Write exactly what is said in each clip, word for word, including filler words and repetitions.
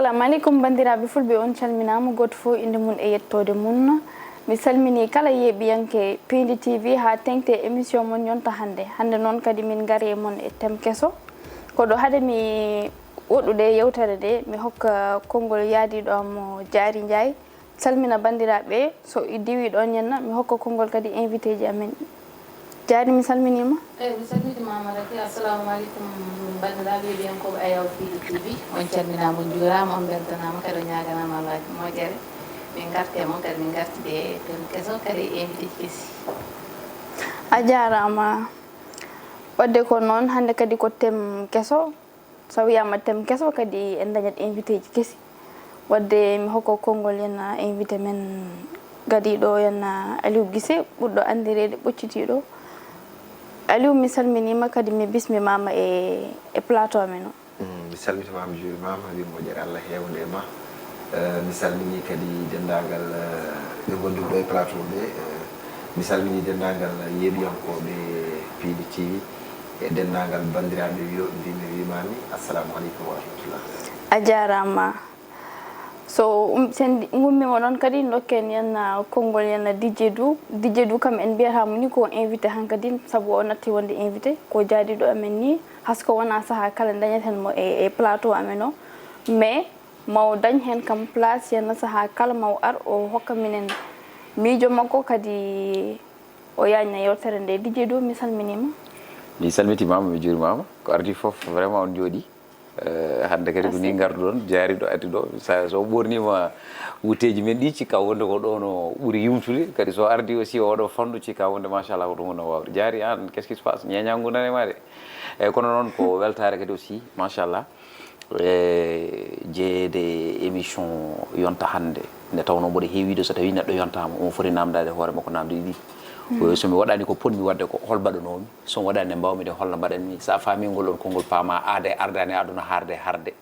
Assalamu aleykum, banndiraaɓe fulɓe, on calminaama, gooto fof innde mum e yettoode mum. Mi salminii kala yeeɓiyanke Piindi T V haa teeŋti e émission mon yonta hannde. Hannde noon kadi min ngari e mon e thème keso. Koɗo hade mi woɗɗude e yewtere nde, mi hokka konngol yaadiiɗo am Diary Ndiaye. Salmina banndiraaɓe, so i diwii ɗoon ñenna, mi hokka konngol kadi invité ji amen. Diary, mi salminiima. Eyi, mi salmitiima Ramata. Assalamu aleykum, banndiraaɓe yeeɓiyankooɓe Ayaw Piindi T V. On calminaama, on njuuraama, on mbeltanaama, kadi on ñaaganaama Alla moƴƴere. Min ngarti e mon kadi, min ngarti e thème keso, kadi e invité ji kesi. A jaaraama. Waɗde ko noon, hannde kadi ko thème keso. So wiyaama thème keso kadi en dañat invité ji kesi. Waɗde mi hokka konngol yenna invité men gadiiɗo yenna Aliou Guissé, ɓurɗo anndireede ɓoccitiiɗo. Aliou, mi salminiima kadi mi bismimaama e, e plateau amen o. Mm, mi salmitimaama, mi juurimaama, mi moƴƴere Allah heewnde e ma. Eh, mi salminii kadi denndaangal, eh, ɓe ngonduɗo e plateau ɓe. Eh, mi salminii denndaangal yeeɓiyankooɓe Piindi T V e denndaangal banndiraaɓe wiyooɓe mbiimi wiimaami. Assalamu aleykum wa rahmatullah. A jaaraama. So um, sen ngummiima noon kadi ndokken yenna konngol yenna D J Dou. D J Dou kam en mbiyata mo ni ko invité hankadin, sabu o natti wonde invité, ko jaadiiɗo amen ni, hasko wonaa sahaa kala dañaten mo e, e plateau amen o. Mais maw dañ heen kam place yenna sahaa kala maw ar o hokka minen miijo makko kadi o yaajna yewtere nde. D J Dou, mi salminiima. Mi salmitimaama, mi juurimaama. Ko ardi fof, vraiment on njooɗi. Eh, hannde kadi ko ni ngarduɗon, jaari ɗo, addi ɗo. Sa, so ɓornima wuteeji men ɗi, cikka wonde ko ɗo no ɓuri yumtude. Kadi so ardi aussi oɗo fandu, cikka wonde machallah ko ɗum woni wawde. Jaari an, qu'est-ce qui se passe? Ñeeña ngu nane ma de. Eyyi, kono noon ko weltaare kadi aussi, machallah. E jeeyede émission yonta hannde, nde tawnoo mboɗo heewiiɗo, so tawii neɗɗo yontaama, omo foti naamndaade hoore makko naamnde ɗiɗi. Ko so mi waɗaani ko potmi waɗde ko, hol mbaɗanoomi? So mi waɗaani nde mbaawmi de, hol no mbaɗanmi? So a faamii ngol ɗoon konngol, paamaa aada e ardaani e aduna, haarde e harde.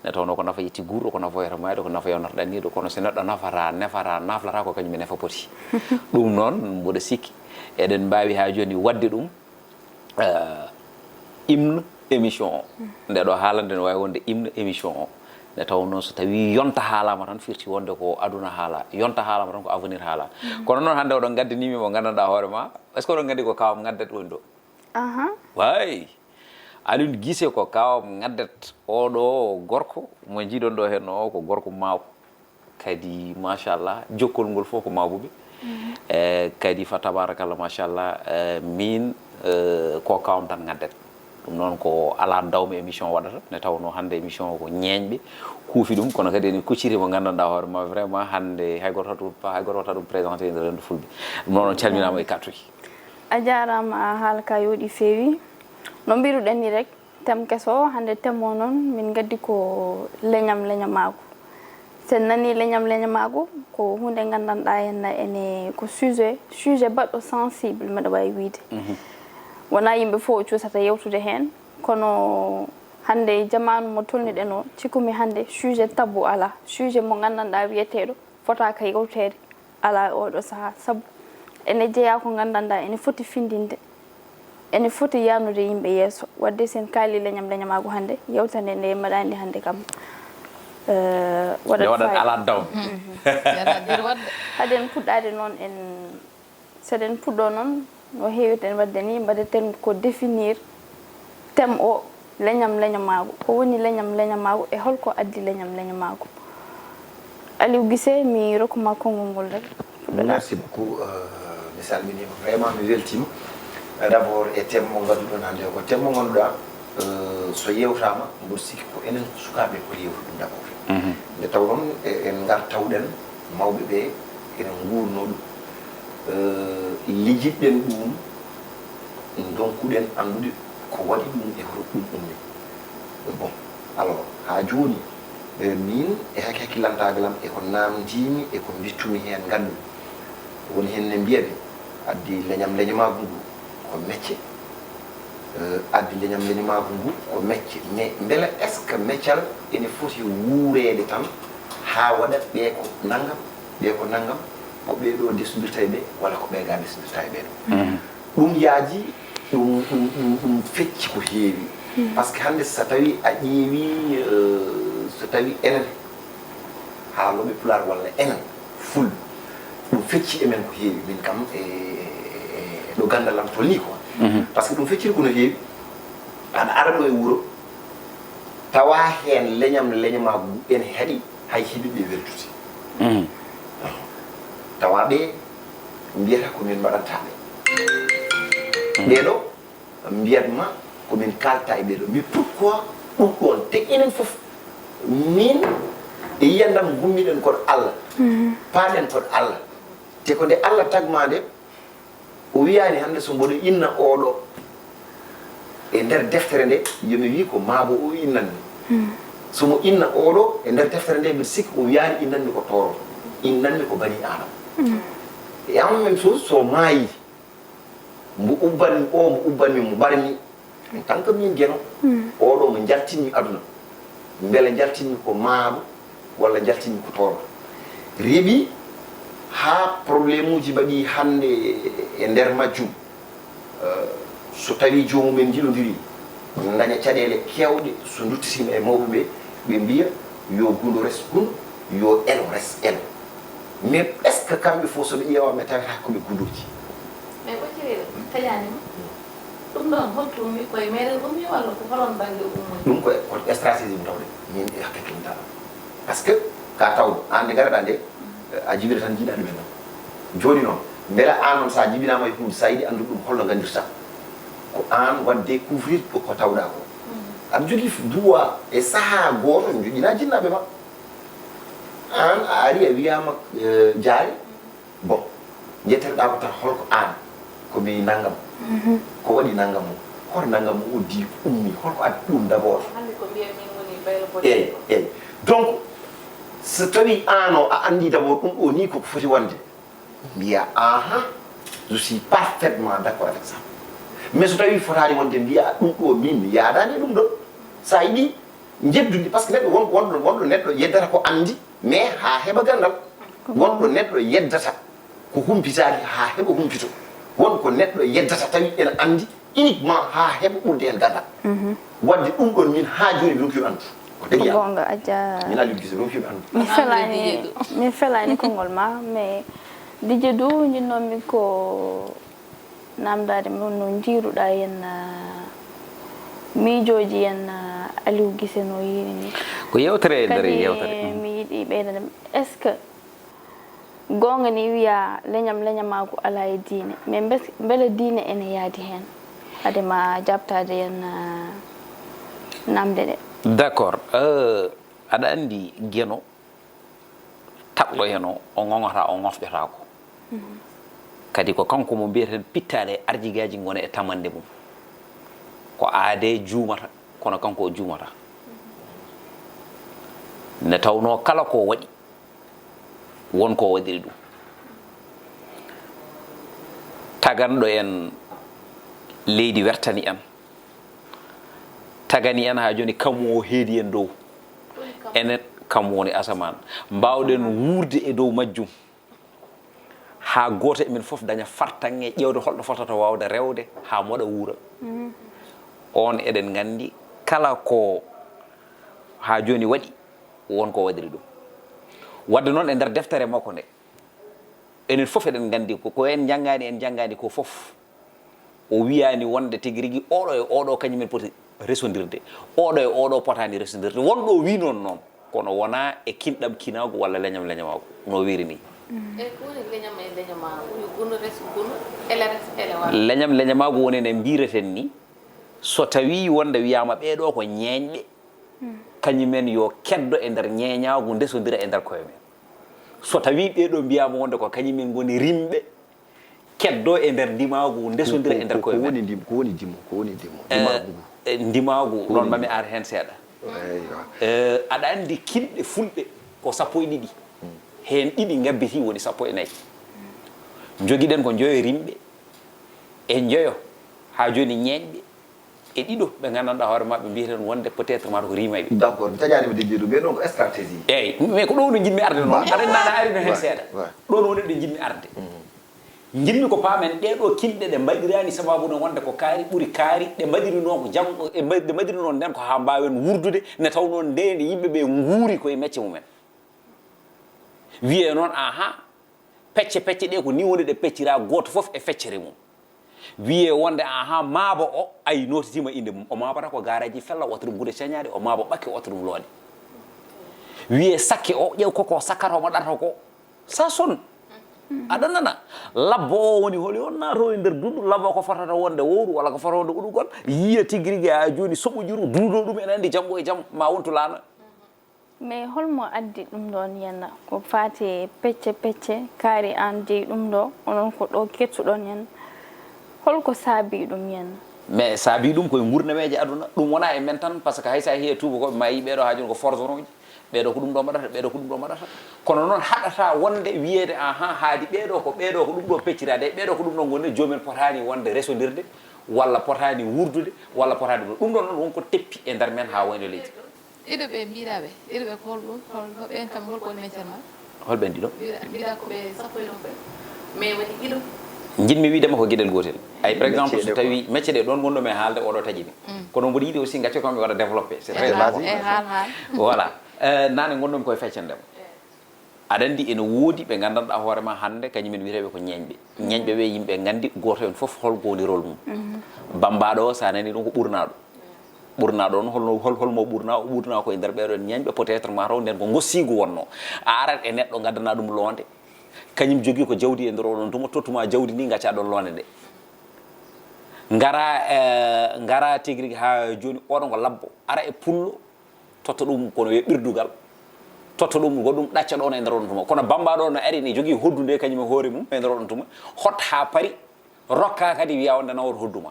Nde tawnoo ko nafa itti guurɗo, ko nafa wiyata maayɗo, ko nafa yawnata ɗanniiɗo, kono so neɗɗo nafataa, nefataa, naflataa, ko kañum mi nefa poti. Ɗum noon, mboɗo sikki eɗen mbaawi haa jooni waɗde ɗum, eh, hymne émission o. Nde ɗo haalande no waawi wonde hymne émission o. Nde tawnoo so tawii yonta haalaama tan, firti wonde ko aduna haala, yonta haalaama tan ko avenir haala. Kono noon hannde oɗon ngaddanii mi mo nganndanɗaa hoore ma, est-ce que oɗon nganndi ko kaawam ngaddat woni ɗo? Aha. Way. Aliou Guissé ko kaawam ngaddat. Oɗo gorko mo njiiɗon ɗo heen o, ko gorko maw. Kadi, machallah, jokkol ngol fof ko mawɓe. Eh, kadi, fa tabarakallah, machallah, eh, min, eh, ko kawam tan ngaddat. Ɗum noon ko alaa dawmi émission waɗata, nde tawnoo hannde émission o ko ñeeñɓe kuufi ɗum, kono kadi ene kucciti mo nganndanɗaa hoore ma, vraiment, hannde hay gooto waɗata ɗum, hay gooto waɗata ɗum présenté e nder renndo fulɓe. Ɗum noon on calminaama e kattuki. A jaaraama, haala ka yooɗi feewi. No mbiruɗen ni rek, thème keso o, hannde thème o noon, min ngaddi ko leñam leñamaagu. Sen nanii leñam leñamaagu, ko huunde nganndanɗaa henna ene ko sujet, sujet baɗɗo sensible, mbeɗa waawi wiyde. Wonaa yimɓe fof o cuusata yewtude heen, kono hannde e jamaanu mo tolniɗen o, cikkumi hannde sujet tabou alaa, sujet mo nganndanɗaa wiyeteeɗo fotaaka yewteede. Alaa e oɗo sahaa, sabu ene jeyaa ko nganndanɗaa ene foti findinde, ene foti yarnude yimɓe yeeso. Waɗde sen kaali leñam leñamaagu hannde, yewtere nde mbaɗaani hannde kam, eh, waɗat Nde waɗat fayida. Alaa daw. Yata ɗir waɗde. Haden puɗɗaade noon en, seɗen puɗɗo noon, no heewirten waɗde ni, mbaɗeten ko définir thème o, leñam leñamaagu. Ko woni leñam leñamaagu e holko addi leñam leñamaagu? Aliou Guissé, mi rokkuma konngol ngol rek. Puɗɗoɗaa. Merci beaucoup. Euh, mi salminiima. Vraiment, mi weltiima. Euh, d'abord, e thème mo ngadduɗon hannde o, ko thème mo ngannduɗaa, euh, so yewtaama, mboɗo sikki ko enen sukaaɓe poti yewtude ɗum d'abord. Nde taw noon, e-, en ngar tawɗen mawɓe ɓe ene nguurnoo ɗum. Eh, lijitɗen ɗum, ndonkuɗen anndude ko waɗi ɗum e hoto ɗum ummi. Bon, alors, haa jooni, eh, min e hak-, hakkillantaagal am e ko naamndiimi e ko mbittumi heen nganndumi. Woni heen ne mbiya ɓe, addi leñam leñamaagu ngu ko mecce. Eh, addi leñam leñamaagu ngu ko mecce. Mais mbela est-ce que meccal ene foti wuureede tan haa waɗa ɓee ko nanngam, ɓee ko nanngam, ko ɓee ɗo ndesndirta e ɓee, walla ko ɓee ga ndesndirta e ɓee ɗo? Ɗum yaaji, ɗum, ɗum, ɗum, ɗum fecci ko heewi. Par ce que hannde so tawii a ƴeewii, eh, So tawi enen haalooɓe pulaar walla enen fulɓe, ɗum fecci e men ko heewi, min kam e, e, e ɗo ganndal am tolni quoi. Par ce que ɗum fecciri ko no heewi. Aɗa ara ɗo e wuro, tawa heen leñam leñamaagu ene haɗi hay hiɓe ɓe weldude. Tawa ɓe mbiyata ko min mbaɗanta ɓe. Ɓeɗo mbiyat ma ko min kalta e ɓeɗo. Mais pourquoi ɗum ɗon? Te enen fof, min e yiyandam gummiɗen koɗo Allah, paaɗen koɗo Allah. Te ko nde Allah tagma nde, o wiyani hannde so mboɗo inna oɗo e nder deftere nde, yomi wi ko maabo o innanmi. So mo inna oɗo e nder deftere nde, mbiɗa sikki o wiyani innanmi ko tooro, innanmi ko bani Adama. E en même chose, so maayi, mbo ubbanmi o, mbo ubbanmi mo ɓarmi, en tant que min Geno, oɗo mo njaltinmi aduna, mbele njaltinmi ko maabo walla njaltinmi ko tooro? Reɓi haa problème uji mbaɗi hannde e nder majjum. Eh, so tawi joomumen njilondiri, daña caɗeele kewɗe, so nduttitima e mawɓe ɓe, ɓe mbiya yo gundo res gundo, yo elo res elo. Mais est ce que kamɓe fof so ɓe ƴeewama ɓe tawata ko ɓe gundoji? Mais ɓocciriɗo taƴanima. Ɗum ɗon holto ummi, koye meɗen ummi walla ko holon bannge ummoyi? Ɗum ko, ko stratégie mo tawde min e hakkille mum tan. Par ce que ka tawɗo an nde garaɗa nde, a jibina tan jiiɗa ɗumen noon. Joni noon, mbela an noon sa jibinama e hunde, sa yiɗi anndude ɗum holno gandirta? Ko an waɗde couvrir ko, ko tawɗa ko. Aɗa jogii droit e saha gooto joƴƴina jinnaɓe ma. An a ari a wiyama, eh, jaari, bon, jettereɗa ko tan holko an, ko mi nanngam, ko waɗi nanngam o, hoto nanngam o uddi ummi, holko addi ɗum d'abord? Hannde ko mbiyan min woni baylo boɗeejo. Eyyi, eyyi. Donc, so tawi an o a anndi d'abord ɗum ɗo ni koko foti wonde, mbiya, aha, je suis parfaitement d'accord avec ça. Mais so tawi fotaani wonde, mbiya ɗum ɗo min mi yaadani e ɗum ɗon. Sa yiɗi jeddude, par ce que neɗɗo won, wonɗo, wonɗo neɗɗo yeddata ko anndi, mais haa heɓa ganndal. Wonɗo neɗɗo yeddata ko humpitaaki haa heɓa humpito. Won ko neɗɗo yeddata tawi ene anndi uniquement haa heɓa ɓurde heen ganndal. Wadde ɗum ɗon min haa jooni mi ronki yo anndu. Ko degi Yàlla. Goonga, a jaaraama. Min Aliou Gise ronki yo anndu. Mi felaani, mi felaani konngol ma, mais Didier Doou, njinnoomi ko naamndaade mo no njiiruɗaa en, ah, miijooji en, ah, Aliou Gise no yiiri ni. Ko yewtere e nder yewtere. Kadi mi yiɗi ɓeydande, est-ce que goonga ni wiya leñam leñamaagu alaa e diine, mais mbes-, mbele diine ene yaadi heen? Hade ma jaabtaade en, ah, naamnde ɗe. D'accord. Euh, aɗa anndi Geno, taƴɗo heen o, o ŋoŋata, o ŋofƴataako. Kadi ko kanko mo mbiyeten pittaade e arjigaaji ngona e tamannde mum. Ko aadee juumata, kono kanko o juumata. Nde tawnoo kala ko waɗi, won ko waɗiri ɗum. Taganɗo en leydi wertani en, tagani en haa jooni, kamu o heedi en dow. Enen, kamu woni asamaan. Mbaawɗen wuurde e dow majjum, haa gooto e men fof daña fartaŋŋe ƴeewde holɗo fotata waawde rewde haa moɗa wuura. Oon eɗen nganndi kala ko haa jooni waɗi, won ko waɗiri ɗum. Wadde noon e nder deftere makko nde, enen fof eɗen nganndi ko, ko en njanngaani, en njanngaani ko fof. O wiyaani wonde tigi rigi oɗo e oɗo kañum en poti resondirde. Oɗo e oɗo potaani resondirde. Won ɗo wi noon noon, kono wonaa e kinɗam kinaagu walla leñam leñamaagu, no wiiri ni. E ko woni leñam e leñamaagu? Yo gundo res gundo, ele res ele walla? Leñam leñamaagu woni ne mbiyireten ni, so tawii wonde wiyaama ɓee ɗo ko ñeeñɓe, kañum en yo keddo e nder ñeeñaagu, ndesondira e nder koye men. So tawii ɓee ɗo mbiyaama wonde ko kañum en ngoni rimɓe, keddo e nder ndimaagu, ndesondira e nder koye men. Ko woni ndim-, ko woni dimo, ko woni dimo, eh, ndimaagu ngu? Eh, ndimaagu, noon mami ar heen seeɗa. Eywa. Eh, aɗa anndi kinɗe fulɓe ko sappo e ɗiɗi. Heen ɗiɗi ngabbiti woni sappo e nayi. Njogiɗen ko njoyo rimɓe, e njoyo haa jooni ñeeñɓe, e ɗiɗo ɓe nganndanɗaa hoore maɓɓe mbiyeten wonde peut-être mata ko rimayɓe. D'accord, mi taƴaani mi dejjii ɗum, mais ɗon ko stratégie. Eyyi, mais ko ɗo no njiɗmi arde noon. Aɗa anndi a ari no heen seeɗa. Ɗo no woni ɗo njiɗmi arde. Njiɗmi ko paamen ɗee ɗoo kinɗe ɗe mbaɗiraani sababu no wonde ko kaari ɓuri kaari, ɗe mbaɗirinoo ko jam, e mba-, ɗe mbaɗirinoo nden ko haa mbaawen wuurdude, nde tawnoo ndeen yimɓe ɓe nguuri koye mecce mumen. Wiyee noon, ahan, pecce pecce ɗee ko nii woni ɗe pecciraa, gooto fof e feccere mum. Wiyee wonde, ahan, maabo o, ay, nootitiima innde mum, o maabata ko gaaraaji fella, wota ɗum gude cañaaɗe, o maabo ɓakke, wota ɗum looɗe. Wiyee sakke o, ƴeew ko ko sakkata, omo ɗarta ko. Ça sonne. Aɗa nana? Labbo o woni holi on naatoo e nder dundu, labbo ko fotata wonde wowru walla ko fotata wonde uɗugol, yiya tigi rigi haa jooni soɓo juru, duudoo ɗum ene anndi janngo e jam ma wontu laana. Mais holmo addi ɗum ɗon yenna? Ko faati e pecce pecce, kaari aan jeyi ɗum ɗo, onon ko ɗo kettuɗon yenna. Holko saabii ɗum yenna? Mais saabii ɗum koye ngurnameeje aduna, ɗum wonaa e men tan, par ce que hay so a yehii e tuubakooɓe ma a yii ɓeeɗo haa jooni ko forgeron ji, ɓeeɗo ko ɗum ɗo mbaɗata, ɓeeɗo ko ɗum ɗo mbaɗata. Kono noon haɗataa wonde wiyeede ahan haadi ɓeeɗo ko ɓeeɗo ko ɗum ɗo pecciraade, ɓeeɗo ko ɗum ɗo ngoni, joomum en potaani wonde resondirde, walla potaani wuurdude, walla potaani ɗum ɗo. Ɗum ɗo noon won ko teppi e nder men haa wayno leydi. Ɗiɗo ɓe mbiɗa ɓe, ɗiɗo ɓe ko hol ɗum, hol hol ɓen kam hol ko woni meccal maɓɓe? Hol ɓen ɗiɗo? Mbiɗa mbiɗa ko ɓe sappo e ɗum ɓe, mais waɗi ɗiɗo. Njiɗmi wiide ma ko geɗel gootel. Ay par exemple so tawi mecce ɗe ɗon ngonɗo mi haalde oɗo taƴi mi. Kono mboɗo yiɗi aussi gacce ko mi waɗa développé. C'est très important. Voilà. Nane ngonɗomi koye feccandema. Aɗa anndi ene woodi ɓe nganndanɗaa hoore ma hannde kañum en wiyeteeɓe ko ñeeñɓe. Ñeeñɓe ɓe yimɓe nganndi gooto heen fof hol ko woni rôle mum. Bammbaaɗo o so a nanii ɗum ko ɓurnaaɗo. Ɓurnaaɗo on holno hol holmo ɓurnaa? O ɓurnaa ko e nder ɓeeɗo en ñeeñɓe peut-être mataw nden ko ngossiigu wonnoo. A arat e neɗɗo ngaddanaa ɗum loonde. Kañum jogii ko jawdi e nder oɗon tuma tottuma jawdi ndi ngacca ɗon loonde nde. Ngara ngara tigi rigi haa jooni oɗon ko labbo ara e pullo. Totta ɗum kono wiye ɓirdugal, totta ɗum ko ɗum ɗacca ɗon e nder on tuma. Kono bambaɗo no ari ne jogii hoddu nde kañum e hoore mum e nder on tuma, hot haa pari, rokka kadi wiya wonde nawor hoddu ma.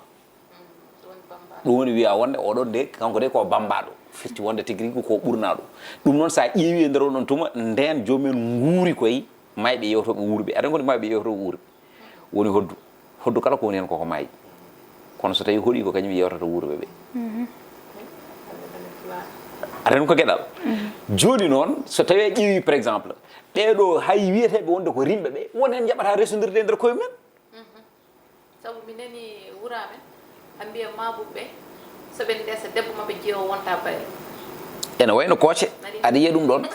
Ɗum woni wiya wonde oɗon nde kanko de ko bambaɗo, firti wonde tigi rigi ko ɓurnaɗo. Ɗum noon sa ƴeewi e nder on tuma nden joomumen nguuri koye mayɓe yewtoɓe wuurɓe. Aɗa goni mayɓe yewtoɓe wuurɓe. Woni hoddu. Hoddu kala ko woni heen koko maayi. Kono so tawii hoɗii ko kañum yewtata wuurɓe ɓe. Aɗa ɗum ko geɗal. Jooni noon so tawii a ƴeewii par exemple ɓeeɗo hay wiyeteeɓe wonde ko rimɓe ɓe won heen njaɓata resondirde e nder koye mumen. Sabu mi nani wura men. Ɓe mbiya maabuɓe ɓe, so ɓe ndesa debbo maɓɓe jeewo wonta bayre. Ene wayno kooce, aɗa yiya ɗum ɗoon.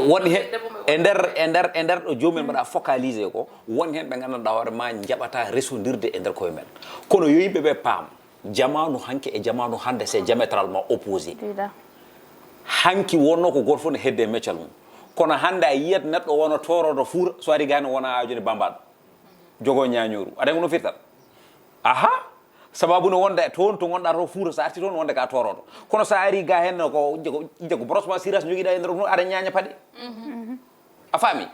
Won heen e nder e nder e nder ɗo joomum en mbaɗa focalisé ko won heen ɓe nganndanɗaa hoore ma njaɓata resondirde e nder koye men. Kono yo yimɓe ɓe paam, jamaanu hanki e jamaanu hannde c'est diamétralement opposé. Hanki wonno ko gooto fof ne hedde e meccal mum. Kono hannde a yiyat neɗɗo wona tooroto fuura so ari gayno wona a joni bambaɗo. Jogo ñañooru. Aɗa ko no firtal? Aha. Sababu no wonde toon to ngonɗa to fuura so arti toon wonde ka tooroto. Kono so ari ga hen ko ijja ko brossement siras jogiɗa e nder ɗum aɗa ñaña paɗe. A faami?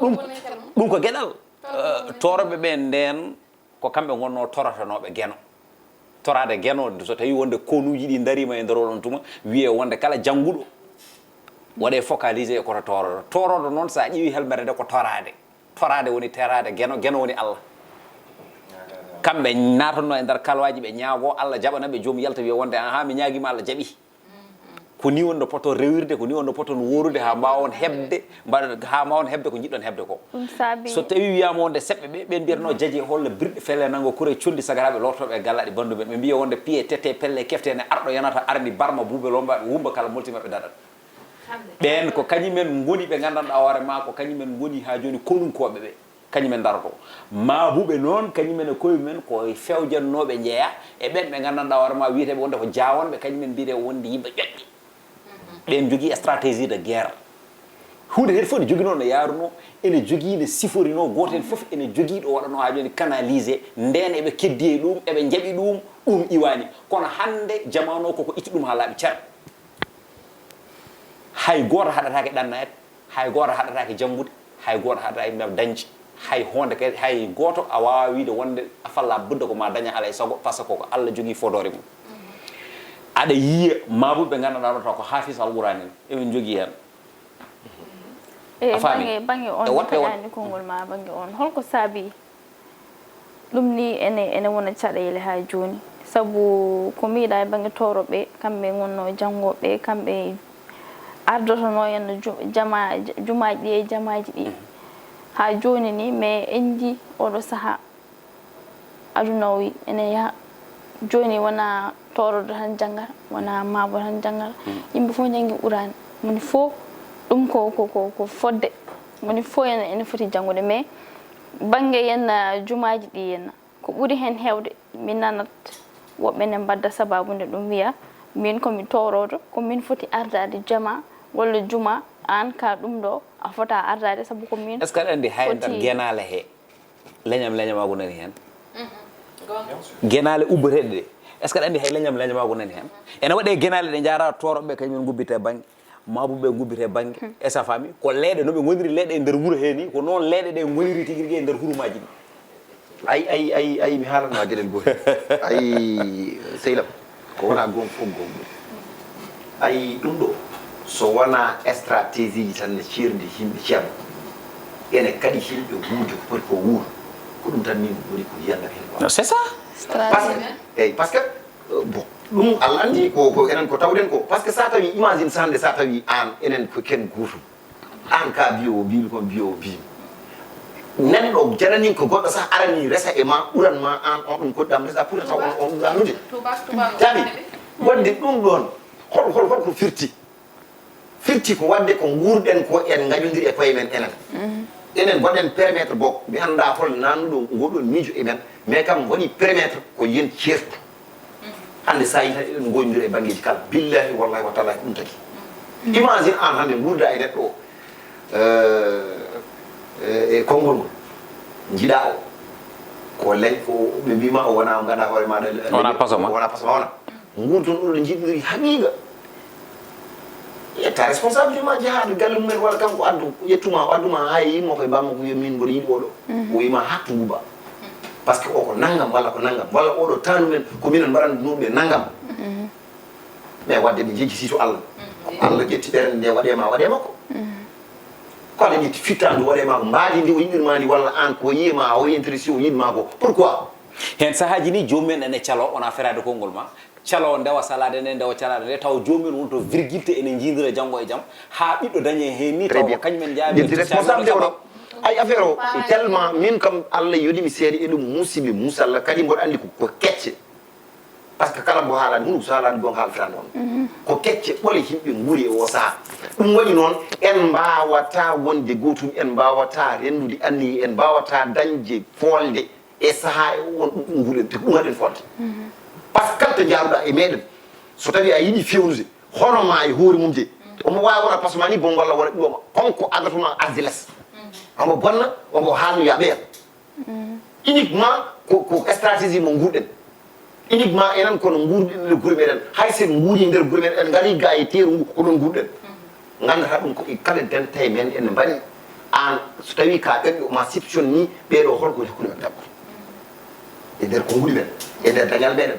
Ɗum ɗum ko geɗal. Tooroɓe ɓe nden ko kamɓe ngonno torotanooɓe geno. Toraade geno so tawi wonde konuuji ɗi ndariima e nder oɗon tuma wiye wonde kala jannguɗo waɗe focalisé e koto tooroto. Tooroto noon so a ƴeewi helmere nde ko toraade. Toraade woni teraade geno, geno woni Allah. Kamɓe naatanno e nder kalwaaji ɓe ñaago Allah jaɓana ɓe joom yalta wiya wonde ahaa mi ñaagiima Allah jaɓi. Ko ni wonno poto rewirde, ko ni wonno poto woorude haa mbaawon heɓde mbaɗa haa mbaawon heɓde ko njiɗɗon heɓde ko. So tawi wiyaama wonde seɓɓe ɓe ɓen mbiyatno jaje holla birɗe fele nanngo kure condi sagaraaɓe lortooɓe e gallaaɗi banndu men ɓe mbiya wonde piye tete pelle kefte ene arɗo yanata arani barma buube lombaɓe wumba kala molti maɓɓe daɗat. Ɓeen ko kañumen ngoni ɓe nganndanɗaa hoore maa ko kañumen ngoni haa jooni konunkooɓe ɓe, kañumen ndaroto. Maabuɓe noon, kañumen e koye mumen ko e fewjannooɓe njeyaa e ɓeen ɓe nganndanɗaa hoore maa wiyeteeɓe wonde ko jaawonɓe, kañumen mbiyetee wonde yimɓe ƴoƴɓe. Ɓeen njogii stratégie de guerre. Huunde heen fof ne jogii noon no yaarunoo, ene jogii ne siforinoo, gooto heen fof ene jogii ɗo waɗanoo haa jooni canalisé, ndeen eɓe keddii e ɗum, eɓe njaɓi ɗum, ɗum iwaani. Kono hannde jamaanu o koko itti ɗum haa laaɓi cer. Hay gooto haɗataake ɗannaade, hay gooto haɗataake janngude, hay gooto haɗataake dañde hay hoonde kadi, hay gooto a waawaa wiyde wonde afalla budda ko ma daña alaa e sago, par ce que ko Allah jogii fodoore mum. Aɗa yiya maabuɓe ɓe nganndanɗaa ɗo taw ko haafis Alquraan en, eɓe njogii heen. E bannge bannge on, mi taƴaani konngol ma bannge on, holko saabii? Ɗum nii ene ene wona caɗeele haa jooni, sabu ko mbiɗa e bannge tooroɓe, kamɓe ngonnoo janngooɓe, kamɓe ardotonoo henno juma jumaaji ɗi e jamaaji ɗi. Haa jooni ni, mais en njii oɗo sahaa, aduna o wi ene yaha. Jooni wona toorodo tan janngata, wona maabo tan janngata. Yimɓe fof njanngi Quraan. Moni fof ɗum ko, ko, ko, ko fodde. Moni fof ene, ene foti janngude. Mais bannge yen, ah, jumaaji ɗi yen, ko ɓuri heen heewde, min nanat woɓɓe ne mbadda sababu nde ɗum wiya, min ko mi toorodo, ko min foti ardaade jama walla juma, aan ka ɗum ɗo a fota ardaade sabu ko min Est-ce que aɗa anndi hay nder foti genaale he, leñam leñamaagu nani heen? Genaale ubbeteeɗe ɗe, est-ce que aɗa anndi hay leñam leñamaagu nani heen? Ene waɗe genaale ɗe njaara tooroɓe kañum en ngubbite bannge, maabuɓe ngubbite bannge, et sa famille, ko leeɗe no ɓe ngoniri leeɗe e nder wuro he ni, ko noon leeɗe ɗe ngoniri tigi rigi e nder hurumaaji ɗi. Ay, ay, ay, ay, mi haalanma geɗel gootel. Ay, sehil am, ko wona goonga fof goonga. Ay, ɗum ɗo, so wona stratégie ji tan ne ceerndi yimɓe ceerno, ene kaɗi yimɓe wuurde ko poti ko wuur, ko ɗum tan min woni ko yiyannam heen quoi. Non, c'est ça. Parce que, eyyi, parce que, euh, bon, ɗum Allah anndi ko, ko enen ko tawɗen ko. Parce que sa tawi, imagine sa hannde sa tawi aan, enen ko ken gootum. Aan ka biyo o biimi, kon biyo o biimi. Nenɗo janani ko goɗɗo sah arani resa e ma, ɓuran ma aan on ɗum koɗɗam resa, ɓurata on, on ɗum annude. Tubaak, tubaak. Jaɓi. Waɗde ɗum ɗoon, hol, hol, hol ko firti? Firti ko waɗde ko nguurɗen ko en ngañondiri e koye men enen. Enen mbaɗen permettre bok, mi anndaa hol nannuɗo ngoɗon miijo e men, mais kam waɗi permettre ko yen ceertu. Hannde sa yi tan eɗen ngoyndira e banngeeji kala. Billahi, wallahi, wa tallahi, ɗum tagi. Imagine aan hannde nguurda e neɗɗo o, eh, e, e konngol ngol. Njiɗa o, ko leñ, ko ɓe mbima o wona, o ngannda hoore maɗa, wona paso ma. Wona paso ma, wona. Nguurton oɗo njiɗiri haqiiqa. Yetta responsabilité ma, jehaa to galle mumen, walla kanko addu, ƴettuma, o adduma haa e yimmo koye bammakko, wiya min mboɗo yiɗi oɗo. O wima hattu nguba. Parce que o ko nanngam walla ko nanngam, walla oɗo taanu men ko minen mbaɗanno ɗum ɓe nanngam. Mais waɗde ɓe njejjiti to Allah. Ko Allah ƴetti ɓernde nde waɗe ma, waɗe makko. Ko Allah ƴetti fittandu waɗe ma, ko mbaadi ndi o yiɗirma ndi, walla aan ko yiye ma, o intéressé o yiɗma ko. Pourquoi? Heen sahaaji ni joomum en ene caloo, wona feraade konngol ma. Caloo ndewa salaade nde, ndewa calaade nde, taw joomum en wonto virgilte ene njiidira janngo e jam, haa ɓiɗɗo dañe heen ni, taw ko kañum en njaawi. Ƴetti responsabilité oɗo. Ay, affaire o, tellement min kam Allah yoni mi seede e ɗum, musiɓɓe, musalla, kadi mboɗo anndi ko, ko kecce. Parce que kala mbo haalani, hunuko so haalani goonga haalata noon. Ko kecce ɓole yimɓe nguuri e o sahaa. Ɗum waɗi noon, en mbaawata wonde gootum, en mbaawata renndude anniye, en mbaawata dañde foolde e sahaa e on ɗum, ɗum nguuren, te ko ɗum haɗen foolde. Parce que kala to njaaruɗaa e meɗen, so tawi a yiɗi fewnude, hono ma e hoore mum de, omo waawi wona pasma ni bon walla wona ƴuwama, konko adatuma asde les. Omo bonna, omo haalno yaɓeya. Uniquement ko, ko stratégie mo nguurɗen. Uniquement enen kono nguurɗen nder gure meɗen. Hay sen nguuri nder gure meɗen, en ngari ga e teeru ngu, ko ɗon nguurɗen. Nganndataa ɗum ko e kala dentay men en mbaɗi. Aan, so tawii ka ƴoƴƴo ma siption ni, ɓeeɗo holko woni hakkunde maɓɓe dabbo? E nder konguɗi men, e nder dañal meɗen.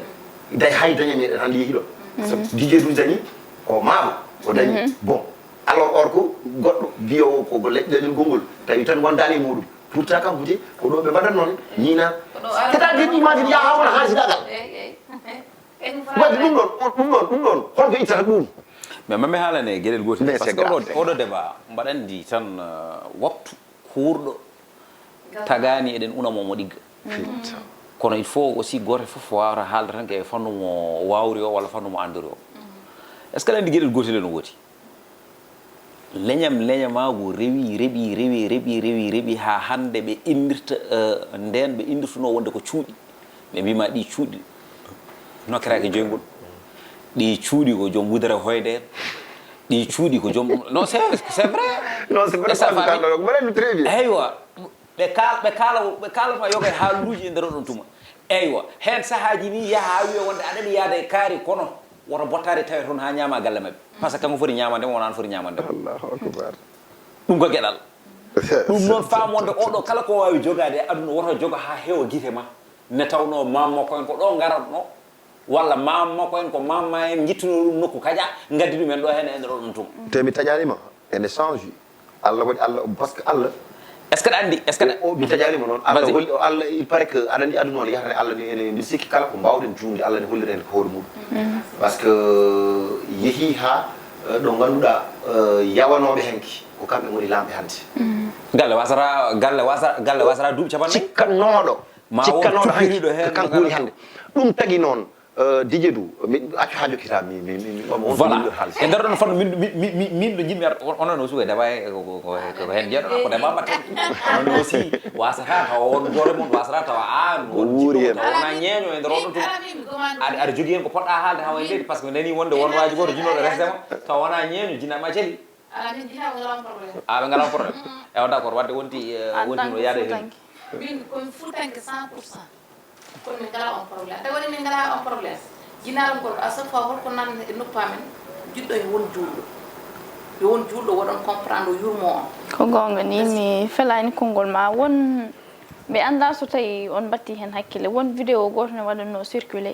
Day hay dañal meɗen hannde yehi ɗon. So Didier Doudou dañi, ko maabo, o dañi. Bon, alors or ko goɗɗo biyowo ko, ko leƴƴanel gongol, tawi tan wondaani e muɗum. Pourtant kanko de, ko ɗo ɓe mbaɗat noon, ñiina. C'est-à-dire ɗi majji yaha wona haasidagal. Wadde ɗum ɗon, ɗum ɗon, ɗum ɗon, holko ittata ɗum? Mais mami haalane geɗel gotel. Mais parce que oɗo, oɗo débat mbaɗa anndi tan, euh, waktu kuurɗo tagaani eɗen una mo mo ɗigga. Kono il faut aussi gooto fof waawata haalde tan ko e fannu mo waawri o walla fannu mo anndori o. Est-ce que aɗa anndi geɗel gotel ene woodi? Leñam leñamaagu rewi, reɓi, rewi, reɓi, rewi, reɓi haa hannde ɓe inndirta, eh, ndeen ɓe inndirtunoo wonde ko cuuɗi. Ɓe mbiima ɗi cuuɗi nokkiraaki joyngol. Ɗi cuuɗi ko joom wudere hoyde en. Ɗi cuuɗi ko joom, non, c'est, c'est vrai. Non, c'est vrai. Eywa. Ɓe kaal-, ɓe kaala, ɓe kaalata yoga e haaluuji e nder oɗon tuma. Eywa, heen sahaaji ni yaha haa wiya wonde aɗa yiɗi yahde e kaari, kono woto bottaari tawe toon haa ñaama galle maɓɓe. Parce que kanko foti ñaamande mo, wonaa an foti ñaamande mo. Allahu akbar. Ɗum ko geɗal. Ɗum noon faam wonde oɗo kala ko waawi jogaade e aduna woto jogo haa heewa gite ma. Ne tawnoo maam makko en ko ɗo ngaratnoo. Walla maam makko en, ko maam ma en, njittunoo ɗum nokku kaƴa, ngaddi ɗum en ɗo heen e nder oɗon tuma. Te mi taƴaani ma, ene change. Allah waɗi, Allah, parce que Allah. Est-ce que aɗa anndi, est-ce que o, mi taƴaani ma noon. Allah holli, Allah, il paraît que aɗa anndi aduna o no yahata, Allah ni, ene, mbiɗa sikki kala ko mbaawɗen juumde, Allah ne hollira en ko hoore muɗum. Parce que yehi haa, eh, ɗo ngannduɗaa, eh, yawanooɓe henki, ko kamɓe ngoni laamɓe hannde. Galle wasata, galle wasata, galle wasata duuɓi capanɗe nayi. Cikkannooɗo, ma won cikkannooɗo hay ko kanko woni hannde. Ɗum tagi noon, Didier Dou, mi accu haa jokkita mi mi mi on voilà e nder ɗon fannu min min min ɗo jiɗmi ar onon o suka daba ko ko ko hen jeeɗo ko daba batte onon aussi wasata tawa on hoore mum wasata tawa an on wuuri hen tawa wona ñeeño e nder oɗon tuma aɗa aɗa jogii hen ko poɗɗa haalde hawa e leydi par ce que nani wonde won waaji goto jinnoɗo resde ma tawa wona ñeeño jinnaɗma cali Ala min jina ɓe ngala on problème. Ah ɓe ngala on problème. Ewa d'accord wadde wonti wonti no yaade hen. Min komi futanke cent pour cent. Kono min ngala on problème. Ade woni min ngala on problème. Jinaɗo ngol à chaque fois holko nan e noppa men jiɗɗo e won juulɗo. Yo won juulɗo woɗon comprendre o yurmo on. Ko gonga ni mi felani konngol ma won mi anda so tawi on batti hen hakkille won vidéo goto ne waɗanno circuler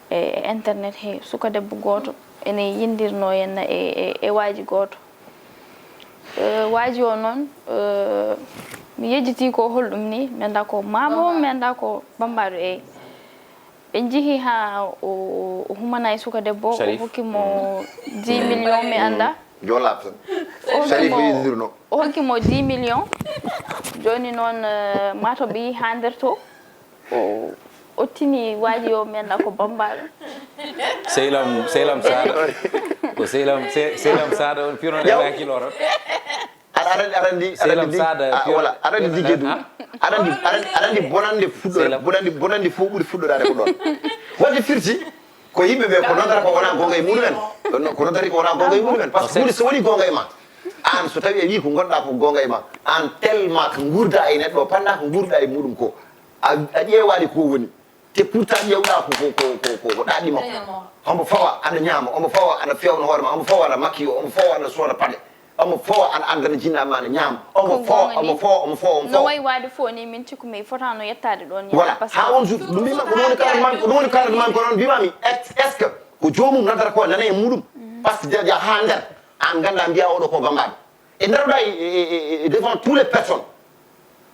e internet he suka debbo goto ene yindirno henna e e waaji gooto. Waaji o noon mi yejjiti ko holɗum ni mi annda ko maabo mi annda ko bambaɗo eyi. Ɓe njihi ha o humanayi suka debbo o hokki mo dix millions mi annda. Joolaaɓe tan. Sharif yejjitirno. O hokki mo dix millions. Jooni noon mato ɓe yi ha nder to. O tini waaji yo mi annda ko bambaɗo. Sehlam sehlam sada ko sehlam sehlam sada on piyonoɗe hakkilo tan. Aɗa arandi arandi arandi di wala arandi di jedu arandi arandi bonande fuɗɗo bonande bonande fof ɓuri fuɗɗoraade ko ɗon. Wadde firti ko yimɓe ɓe ko nodata ko wona gonga e muɗumen. Ko nodata ko wona gonga e muɗumen par ce que so woni gonga e ma. An so tawi a wi ko gonɗa ko gonga e ma an tellement ko gurda e neɗɗo panna ko gurda e muɗum ko a ƴeewani ko woni te pourtant ƴewɗa ko ko ko ko ko ko ɗaɗi makko. Omo fawa ana ñaama omo fawa ana fewna hoore ma omo fawa ana makkiyo omo fawa ana sooda paɗe omo fawa ana andana jinnaɓe ma ana ñaama omo fawa omo fawa omo fawa omo fawa. No wayi waade fof ni min cikkumi fotano yettade ɗon. Voilà ha on jour ɗum mbima ko ɗum woni kalan man ko ɗum woni kalan man ko noon mbimami est ce que ko jomum nodata ko nana e muɗum par ce que jaja ha nder an ganda mbiya oɗo ko bambaɗo e daroɗa e devant tous les personnes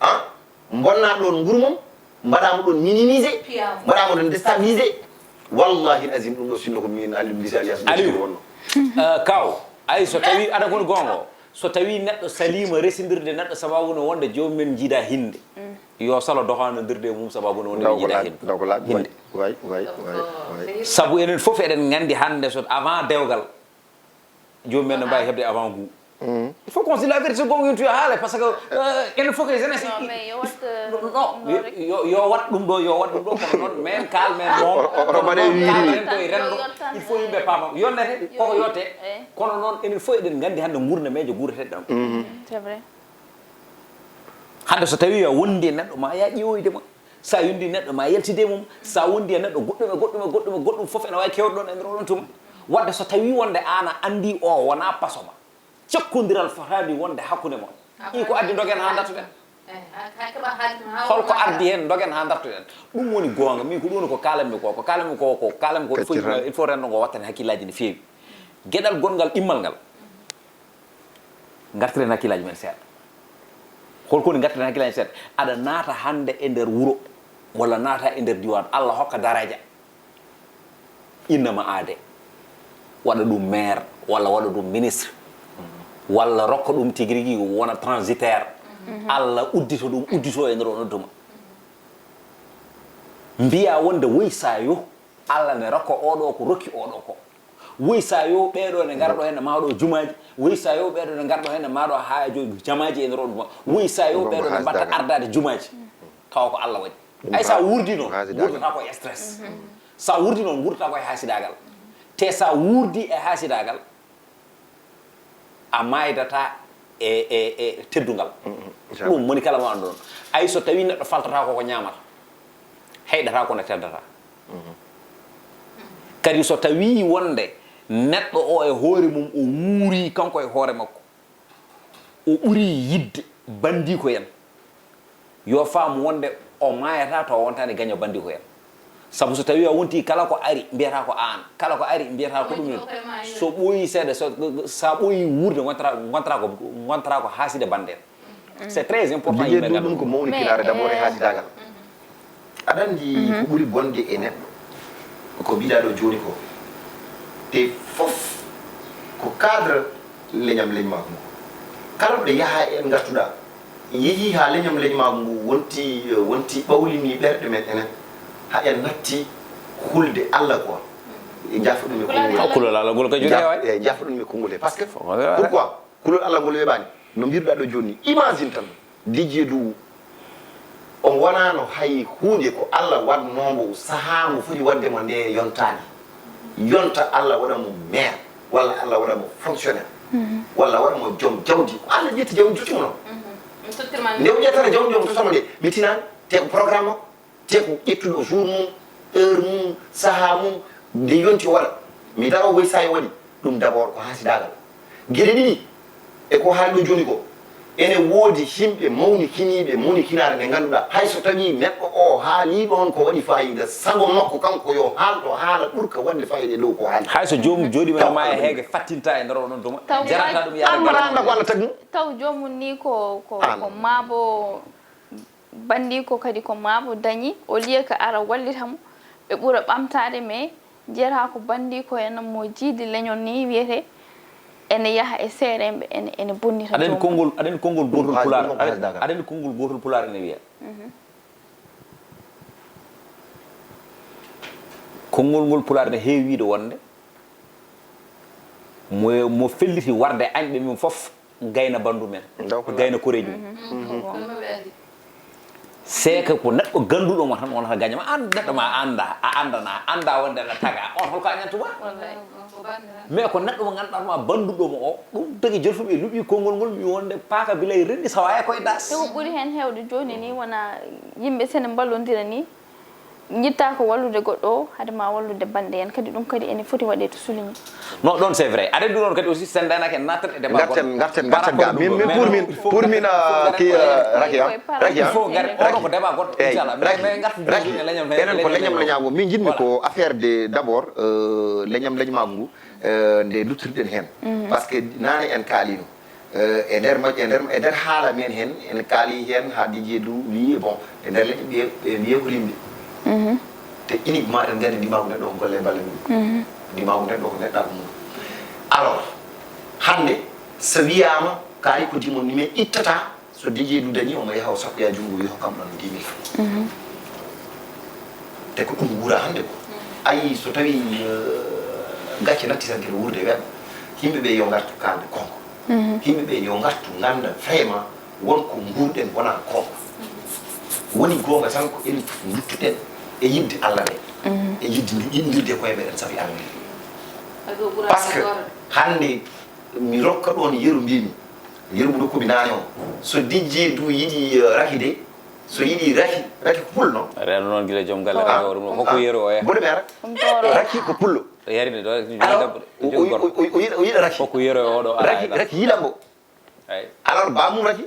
a bonna ɗon nguru mum mbaɗa mo ɗon minimisé mbaɗa mo ɗon déstabilisé wallahi azim ɗum ɗo sinno ko min aliou mbisa alias aliou wonno kaw ay so tawi aɗa kon gongo so tawi neɗɗo salima resindirde neɗɗo sababu no wonde jomumen jiida hinde yo salo dohanondirde e mum sababu no wonde jiida hinde sabu enen foof eɗen gandi hande so avant dewgal Joomum en no mbaawi heɓde avant goût. Il faut qu'on se dise la vérité so goonga yonti yo haale par ce que enen fof ko jeunesse non yo wat ɗum ɗo yo wat ɗum ɗo kono noon men kal men noon kono noon kal en koye renndo il faut yimɓe paama yonnete koko yotte kono noon enen fof eɗen nganndi hannde nguurnameeje guurreteɗe ɗam c'est vrai hannde so tawi a wondi e neɗɗo ma ya ƴeewoyde ma Sa yondii neɗɗo ma yaltidee mum, sa wondii e neɗɗo goɗɗum e goɗɗum e goɗɗum e goɗɗum fof ene waawi kewde ɗoon e nder oɗon tuma. Wadde so tawii wonde aan a anndii oo wonaa paso ma, cakkondiral fotaani wonde hakkunde mon. Ii ko addi ndogen haa ndartuɗen? Hol ko ardi heen ndogen haa ndartuɗen? Ɗum woni goonga, min ko ɗum woni ko kaalanmi ko, ko kaalanmi ko, ko kaalanmi ko il faut renndo ngo watta heen hakkillaaji no feewi. Geɗal gonngal ɗimmal ngal. Ngartiren hakkillaaji men seeɗa. Holko woni ngartiren hakkillaaji men seeɗa? Aɗa naata hannde e nder wuro walla naata e nder diiwaan, Allah hokka daraja, innama aade, waɗa ɗum maire walla waɗa ɗum ministre walla rokka ɗum tigi rigi wona transitaire, Allah uddito ɗum, uddito e nder o nodduma. Mbiya wonde woy sa yo Allah ne rokka oɗo ko rokki oɗo ko. Woy sa yo ɓeeɗo ne ngarɗo heen ne maaɗo jumaaji, woy sa yo ɓeeɗo ne ngarɗo heen ne maaɗo haa e joyi jamaaji e nder on ɗuma, woy sa yo ɓeeɗo ne mbatta ardaade jumaaji, tawa ko Allah waɗi. Ay sa wuurdi noon, wuurdata ko e stress. Sa wuurdi noon, wuurdata ko e haasidaagal. Te sa wuurdi e haasidaagal, a maaydataa e e e teddungal. Ɗum moni kala mo annduɗon. Ay so tawii neɗɗo faltataa ko ko ñaamata, heyɗataa ko no teddataa. Kadi so tawii wonde neɗɗo o e hoore mum o wuurii kanko e hoore makko, o ɓurii yiɗde banndiiko en, yo faam wonde o maayataa tawa wontaani gaño banndiiko en. Sabu so tawii a wontii kala ko ari mbiyata ko aan, kala ko ari mbiyata ko ɗum en. So ɓooyii seeɗa, so so a ɓooyii wuurde ngontataa ngontataa ko ngontataa ko haaside bannde en. C'est très important yimɓe ngannda ɗum. Ko mawni kinaare d'abord e haasidagal. Aɗa anndi ko ɓuri bonde e neɗɗo ko mbiɗa ɗo jooni ko te fof ko cadre leñam leñma ko kala ɗo yaha en ngartuɗa Yehi haa leñam leñmaagu ngu wonti, wonti ɓawlini ɓerɗe men enen, haa en natti hulde Alla quoi. E jafo ɗum e konngol. Kulol Alla ngol ko juuɗe waay. E jafo ɗum e konngol he. Parce que pourquoi? Kulol Alla ngol weeɓaani. No mbiruɗaa ɗo jooni ni. Imagine tan, Didier Doumou, o wonaano hay huunde ko Alla waɗnoo mo sahaa mo foti waɗde mo nde yontaani. Yonta Alla waɗa mo maire, walla Alla waɗa mo fonctionnaire, walla waɗa mo joom jawdi. Ko Alla ƴetti jawdi jotti mo noon. Nde o ƴettata jawdi joom tottamo nde, mi tinaani, te ko programme makko, te ko ƴettuɗo jour mum, heure mum, sahaa mum, nde yonti o waɗa. Mi daro woy sahaa o waɗi, ɗum d'abord ko haasidaagal. Geɗe ɗiɗi, e ko haali ɗo jooni ko, ene woodi yimɓe mawnikiniiɓe, mawnikinaare nde ngannduɗaa, hay so tawii neɗɗo o haalii ɗoon ko waɗi faayiida, sago makko kanko yo haalto haala ɓurka waɗde faayiida e dow ko haali. Hay so joomum jooɗiima e maa e heege fattinta e nder oɗon duma, jarata ɗum yaade. An mbaɗa annda ko Alla tagi mo. Taw joomum ni ko, ko, ko maabo banndiko kadi ko maabo dañi, au lieu que ara wallita mo, ɓe ɓura ɓamtaade, mais jeeraa ko banndiko en mo jiidi leñol ni wiyete, ene yaha e seeremɓe, ene, ene bonnita. Aɗa anndi konngol, aɗa anndi konngol gootol pulaar, aɗa anndi konngol gootol pulaar ene wiya. Konngol ngol pulaar ne heewi wiyde wonde mo, mo felliti warde añɓe mum fof, gayna banndu men, gayna koreeji mum. C'est que ko neɗɗo gannduɗo mo tan wonata gaño ma. An neɗɗo ma annda, a anndana, annda wonde aɗa taga. On holko a ñantuma? Mais ko neɗɗo mo ngannduɗaa ma bannduɗo mo o, ɗum tagi jolfuɓe luɓi konngol ngol mi wonde paaka bilay renndi sawa e koye das. Te ko ɓuri heen heewde jooni ni wona yimɓe sene mballondira ni, njiɗta ko wallude goɗɗo o, hade ma wallude bannde en kadi, ɗum kadi ene foti waɗeede souligné. Non, ɗon c'est vrai. Aɗa anndi ɗum ɗon kadi aussi, sen daanaka en nattat e débat. Ngarten, ngarten, ngarten ga ɗum. Min, min, pour min, pour min, ah, ki, ah, Rakia, Rakia. Il faut ngarten, oɗo ko débat goɗɗo, inchallah. Mais, mais ngarten ɗum e leñam, enen ko leñam leñaagu. Min njiɗmi ko affaire de, d'abord, euh, leñam leñmaagu ngu, euh, nde duttirɗen heen. Parce que naane en kaalino. Eh, e nder majje, e nder, e nder haala men heen, en kaali heen haa Didier Doumou wii, bon, e nder leƴƴi ɓe, ɓe mbiye ko rimde. Te uniquement eɗen nganndi ndimaagu neɗɗo ko golle e balle mum. Ndimaagu neɗɗo ko neɗɗaagu mum. Alors, hannde, so wiyaama kaari ko dix mille, mais ittata, so Didier Doumou dañi, omo yaha o sappoya junngo, wi hokkam ɗon dix mille francs. Te ko ɗum wuura hannde ko. Ayi, so tawii, eh, gacce natti tan kadi wuurde e weeɓa, yimɓe ɓe yo ngartu kaalda goonga. Yimɓe ɓe yo ngartu ngannda vraiment won ko nguurɗen wonaa goonga. Woni goonga tan ko enen fof nduttuɗen e yiɗde Alla nde. E yiɗde nde inndirde koye meɗen sabi Alla nde. Parce que hannde mi rokka ɗoon yeru mbimi, yeru mo rokkumi naane o. So Didier Doumou yiɗi, eh, Racky de, so yiɗi Racky, Racky ko pullo non? Reno noon gila joom galle. Ah, rewre mum, ah, hokku yeru o, eh. Mboɗo ɓeera. Racky ko pullo. Yarine ɗo, alors, o, o, o, o yiɗa, o yiɗa Racky. Hokku yeru o ɗo, ala, Racky, ala. Racky yiɗa mbo. Eyi. Alors, bamum Racky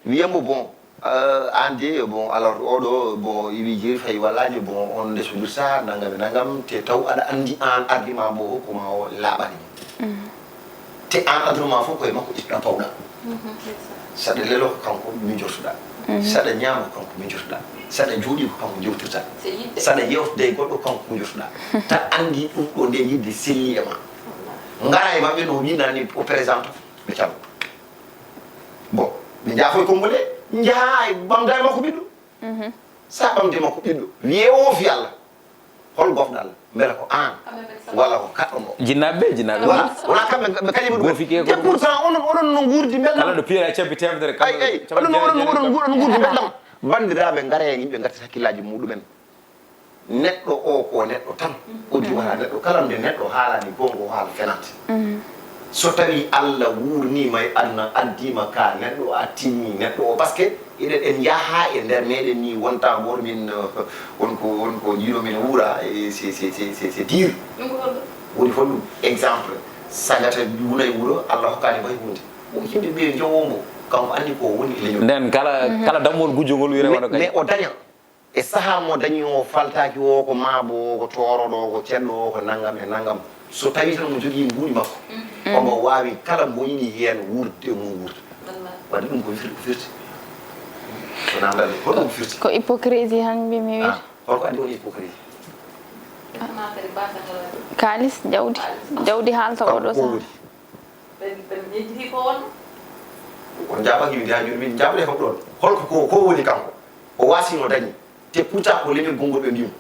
wiya mbo, bon, euh, an de, bon, alors, oɗo, bon, iwi jeeri fayi wallaji, bon, on ndesodirta, nangam e nangam, te taw aɗa anndi an argument mbo hokkuma o laaɓani mo. Te an aduna ma fof koye makko ƴettuɗa pawɗa. Saɗa lelo ko kanko miijortoɗa. Saɗa ñaama ko kanko miijortoɗa. Saɗa jooɗi ko kanko jewtirta. Saɗa yewtude e goɗɗo ko kanko miijortoɗa. Ta anndi ɗum ɗo nde yiɗde selli e ma. Ngara e maɓɓe no winani o présente ɓe callo. Bon, ɓe njaafoy konngol e njaha e ɓamdaare makko ɓiɗɗo. Sa ɓamde makko ɓiɗɗo, wiye o fi Allah. Hol gofɗal? Mbela ko aan walla ko kaɗɗo mo? Jinnaaɓe ɓe, jinnaaɓe ɓe. Wala, wala kamɓe ɓe kañum ɗum. Goofi ke ko. Te pourtant onon, onon no nguurdi mbelɗam. Kala ɗo piyeɗa cabbi temedere, ay, ay, onon, onon, onon nguurdi mbelɗam. Banndiraaɓe, ngare yimɓe ngarti hakkillaaji muɗumen. Neɗɗo o ko neɗɗo tan. O juwata neɗɗo kala nde neɗɗo haalani goonga o haala fenante. So tawii Allah wuurniima e aduna, addiima ka neɗɗo, a tinni neɗɗo o. Parce que eɗen, en njaha e nder meɗen ni, wonta gooto min, eh, won ko, won ko jiiɗo min wuura, e c'est, c'est, c'est, c'est, c'est dur. Ɗum ko holɗum? Woni holɗum? Exemple, sagata wona e wuro, Allah hokkaani mbo hay huunde. Ɗum yimɓe ɓe njowo mbo, kanko anndi ko woni e leñol. Nden kala, kala dammol gujjo ngol wiyre mais, waɗa kay. Mais o daña. E sahaa mo dañi o faltaaki o, ko maabo o, ko tooroɗo o, ko cedɗo o, ko nanngam e nanngam. So tawii tan omo jogii mbuuɗi makko, omo waawi kala mbo yiɗi heen wuurde, mo wuurda. Waɗi ɗum ko fir-, ko firti. Ko namdal ko ɗum firti. Ko hypocrisie tan mbimi wiide. Ah, holko addi on hypocrisie? Kaalis, jawdi, jawdi haalta oɗo sahaa. Ɓe, ɓe miijii ko won. On njaɓaaki yimde haa jooni, min njaɓde kam ɗoon. Holko ko, ko woni kanko? O waasino dañi. Te pourtant ko leñol gonngol ɓe mbiyi mo.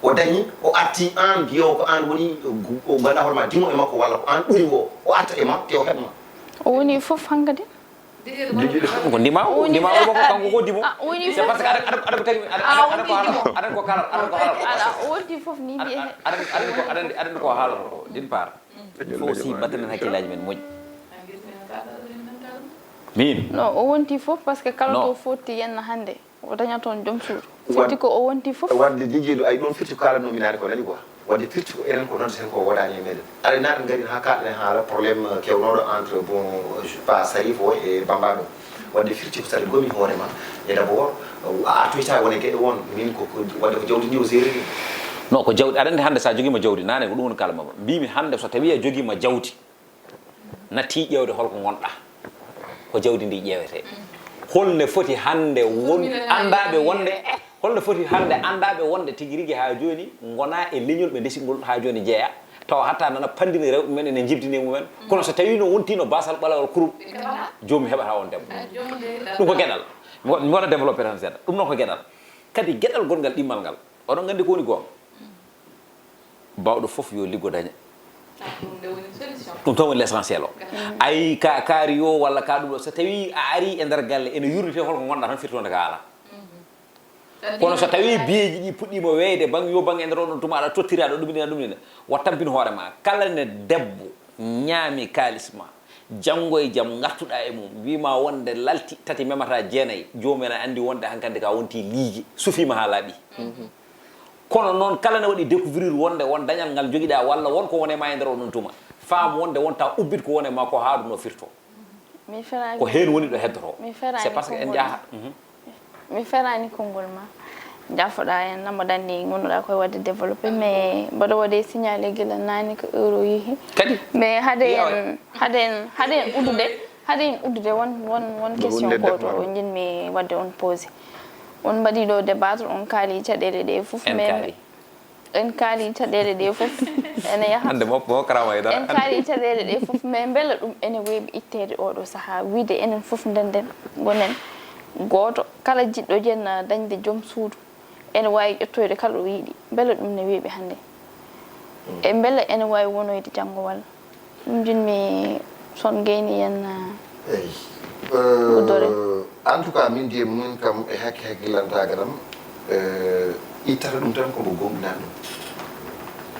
O dañi, o arti aan mbiyowo ko aan woni, o ganduɗa hoore ma dimo e makko walla ko aan ɓuri mo, o arta e ma te o heɓ ma. O woni fof hankadi. Ko ndima o, ndima o ko kanko ko dimo. Ah, o woni c'est fof. Parce que aɗa, aɗa, aɗa ko tagi, aɗa, aɗa, aɗa ko haala, aɗa ko haala. Ala, o wonti fof ni mbiye. Aɗa, aɗa, aɗa ko, aɗa, aɗa ko haala ko, d'une part. Il faut aussi battanen hakkillaaji men moƴƴi. Min? Non, o wonti fof parce que kala to fotti yenna hannde, o daña toon joom suudu. Firti ko o wonti fof. Wadde Didier, ay ɗoon firti ko kaalatnoo mi naane ko nani quoi. Wadde firti ko enen ko noddaten ko woodaani e meɗen. Aɗa naata ngari haa kaaɗen haala problème kewnooɗo entre, bon, je sais pas, Sarif o e Bamba ɗo. Wadde firti ko saɗa goomi hoore ma. E d'abord, a artoyta wone geɗe won, min ko, ko, wadde ko jawdi ndi o seeri ni. Non, ko jawdi, aɗa anndi hannde so a jogiima jawdi, naane ko ɗum woni kaalatnoo ma. Mbiimi hannde so tawii a jogiima jawdi, natti ƴeewde holko ngonɗa. Ko jawdi ndi ƴeewete. Holne foti hannde won anndaaɓe wonde, holne foti hannde anndaaɓe wonde tigi rigi haa jooni ngona e leñol ɓe ndesi ngol haa jooni jeeya. Tawa hatta nana panndini rewɓe men ene njibdini e mumen. Kono so tawii no wontiino baasal ɓalawal kurum, joomum heɓata on debbo. Ɗum ko geɗal. Mi wa-, mi waɗa développé tan seeɗa. Ɗum noon ko geɗal. Kadi geɗal gonngal ɗimmal ngal. Oɗon nganndi ko woni goonga? Baawɗo fof yo liggo daña. Ah, ɗum nde woni solution. Ɗum tan woni l'essentiel o. Ay ka, kaari yo walla ka ɗum ɗo. So tawii a arii e nder galle, ene yurnitee holko ngonɗa tan firtonde ka alaa. Kono so tawii biyeeji ɗi puɗɗiima weeyde, bang yo bang e nder oɗon tuma aɗa tottira, aɗa ɗumina, ɗumina, wa tampin hoore ma. Kala ne debbo ñaami kaalis ma, janngo e jam ngartuɗa e mum, wiima wonde lalti tati memata jeenayi, joomum ene anndi wonde hankandi ka wonti liige, sufiima haa laaɓi. Kono noon, kala ne waɗi découvrir wonde won dañal ngal njogiɗa walla won ko wone ma e nder oɗon tuma, faam wonde wonta ubbit ko wone ma ko haaɗuno firto. Mi feraani. Ko heen woni ɗo heddoto. Mi feraani. C'est parce que en konngol njaha. Ma. Mhm. Mi feraani konngol ma. Jaafoɗa en, namo danni ngonnoɗa koye waɗde développé, mais mboɗo waɗe signalé gila naani ko heure o yehi. Kadi? Mais hade en, hade en, hade en uddude, hade en uddude won, won, won question gooto o njiɗmi waɗde on posé. On mbaɗi ɗo débattre, on kaali caɗeele ɗe fof, mais en kaali caɗeele ɗe fof ene yaha. Hannde mo, mo Karama e dara. En kaali caɗeele ɗe fof, mais mbela ɗum ene weeɓi itteede oɗo sahaa, wiide enen fof ndenden, ngonen gooto, kala jiɗɗo jenna dañde joom suudu, ene waawi ƴettoyde kala ɗo yiɗi. Mbela ɗum ne weeɓi hannde? E mbela ene waawi wonoyde janngo walla? Ɗum njiɗmi son gayni en. Eyi. Guddore. Euh, en tout cas, min de, min kam, e hakke hakkilantaagal am, euh, ittata ɗum tan ko mbo gomɗinaa ɗum.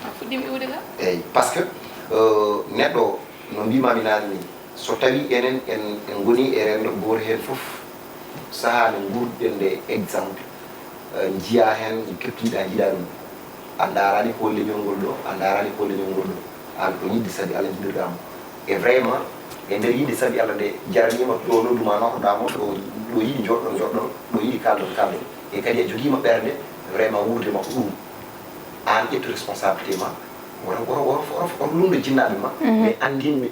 A fuɗɗiima iwde ka? Eyi, parce que, euh, neɗɗo, no mbiimaami naane ni, so tawii enen en, en ngonii e renndo gooto heen fof, sahaa nde nguurduɗen nde, exemple, eh, njiyaa heen, keptinɗaa, njiɗaa ɗum. A ndaaraani ko leñol ngol ɗo, a ndaaraani ko leñol ngol ɗo. Aan ko yiɗde sabi Alla njiɗirɗaa mo. E vraiment, e nder yiɗde sabi Alla nde, jaraniima ɗo noddu ma, notoɗaa mo, ɗo, ɗo yiɗi njooɗɗon, njooɗɗon, ɗo yiɗi kaalɗon, kaalɗon. E kadi a jogiima ɓernde, vraiment, wuurde makko ɗum. Aan ƴettu responsabilité ma, woto, woto, woto, woto, woto lundo jinnaaɓe ma, mais anndinɓe.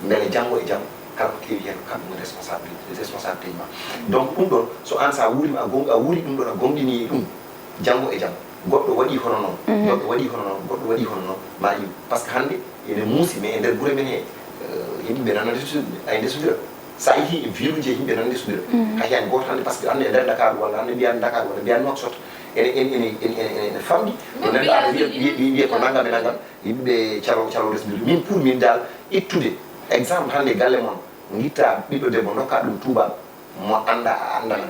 Mbele janngo e jam, kala ko kewi heen, ko kamɓe ngoni responsabilité, responsabilité ma. Donc, ɗum ɗon, so aan so a wuurima, a gom-, a wuuri ɗum ɗon, a gomɗini ɗum, janngo e jam, goɗɗo waɗi hono noon, goɗɗo waɗi hono noon, goɗɗo waɗi hono noon, ma iw. Parce que hannde, ene muusi, mais e nder gure men he, eh, yimɓe ɓe nana ndesu-, ay ndesodira. So a yehi e ville uji he, yimɓe nana ndesodira. Hay heen gooto hannde, parce que hannde e nder Dakar walla hannde mbiyan Dakar walla mbiyan Nouakchott, ene, ene, ene famɗi. Ko neɗɗo ara wiya, wiya, wiya, wiya ko nanngam e nanngam. Yimɓe calo, calo resndirde. Min, pour min dal, ittude exemple hannde galle mon, ngitta ɓiɗɗo debbo, ndokka ɗum tuubaaɗo, mo annda a anndana.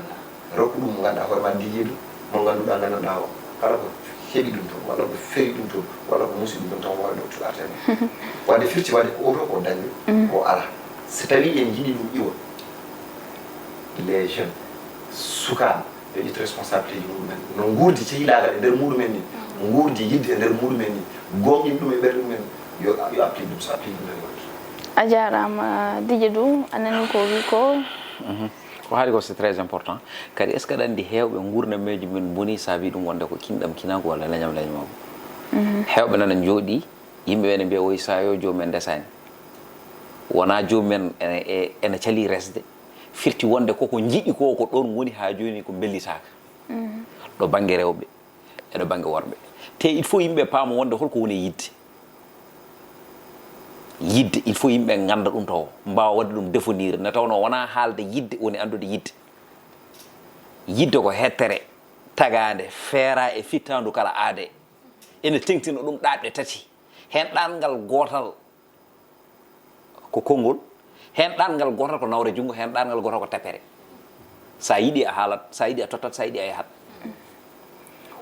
Rokku ɗum mo ngannduɗaa hoore ma, dijiiɗo, mo ngannduɗaa, nganndanɗaa o. Kala ko heɓi ɗum toon, walla ko feri ɗum toon, walla ko muusi ɗum toon, taw ko hoore ɗo tuɗaten. Wadde firti wadde ko oto ko dañɗo, ko alaa. So tawii en njiɗi ɗum iwa, les jeunes, sukaaɓe, ɓe ƴetta responsabilité ji muɗumen. No nguurdi cehilaagal e nder muɗumen ni, nguurdi yidde e nder muɗumen ni, gomɗin ɗum e ɓerɗe mumen, yo, yo applique ɗum, so applique ɗum tan. A jaaraama, Didier Dou, a nani ko wi ko. Mhm. Ko haali ko, c'est très important. Kadi, est-ce que aɗa anndi heewɓe nguurndam meejo men boni saabi ɗum wonde ko kinɗam kinaagu walla leñam leñam? Mhm. Heewɓe nana njooɗi, yimɓe ɓe ne mbiya, "Woy, saa yo joomum en ndesaani." Wonaa joomum en ene, e, ene calii resde. Firti wonde koko njiɗi ko, ko ɗoon ngoni haa jooni ko mbellitaaka. Mhm. Ɗo bannge rewɓe e ɗo bannge worɓe. Te il faut yimɓe paama wonde holko woni e yidde. Yidde, il faut yimɓe ngannda ɗum taw, mbaawa waɗde ɗum définir, nde tawnoo wonaa haalde yidde woni anndude yidde. Yidde ko hettere tagaande feera e fittaandu kala aadee. Ene teŋtina ɗum ɗaɓɓe tati. Heen ɗaanngal gootal ko konngol, heen ɗaanngal gootal ko nawre junngo, heen ɗaanngal gootal ko tappere. So a yiɗii a haalat, so a yiɗii a tottat, so a yiɗii a yahat.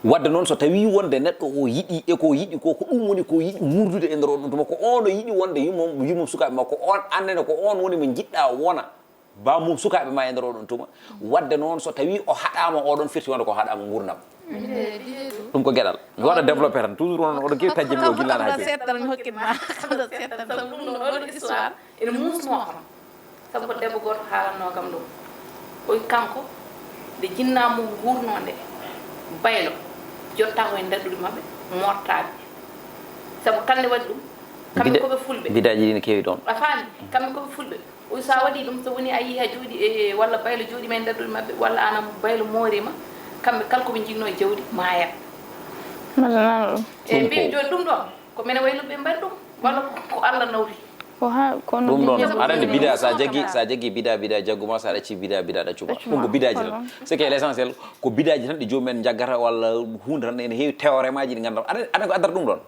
Wadde noon, so tawii wonde neɗɗo o yiɗii e ko yiɗi ko, ko ɗum woni ko yiɗi wuurdude e nder oɗon tuma, ko oon o yiɗi wonde yummum, yummum sukaaɓe makko, oon annene ko oon woni mo njiɗɗaa wona bammum sukaaɓe ma e nder oɗon tuma. Wadde noon, so tawii o haɗaama, oɗon firti wonde ko haɗaama nguurndam. Ɗum ko geɗal. Mi waɗa développé tan, toujours onon oɗon keewi tajjinde o gillaani hay. Seeɗa tan mi hokkit ma. Kam ɗo seeɗa tan. Sabu ɗum ɗo, oɗo histoire ene muusnoo kam. Sabu ko debbo gooto haalatnoo kam ɗum. O wi kanko, nde jinnaa mum nguurnoo nde, baylo, jotta ko e ndaɗɗudi maɓɓe, mooɓtaa ɓe. Sabu kala nde waɗi ɗum, kamɓe ko ɓe fulɓe. Bidaaji ɗi ne keewi ɗoon. A faami? Kamɓe ko ɓe fulɓe. O wi so a waɗii ɗum, so woni a yiyii a jooɗii e, walla baylo jooɗiima e ndaɗɗudi maɓɓe, walla aan a baylo mooriima, kamɓe kala ko ɓe njiɗnoo e jawdi, maayat. Mbaɗa nana ɗum. E mbiyi jooni ɗum ɗoon, ko minen wayluɓe ɓe mbaɗi ɗum, walla ko, ko Allah nawri? Ko ha, kono ɗum ɗoon, aɗa anndi bidaa, so a jaggi, so a jaggi bidaa, bidaa jaggu ma, so a ɗacci bidaa, bidaa ɗaccu ma. Ɗum ko bidaaji tan. C'est que l'essentiel, ko bidaaji tan ɗi joomum en njaggata, walla huunde tan, ene heewi théorème aji ɗi ngannduɗaa. Aɗa, aɗa ko addata ɗum ɗoon?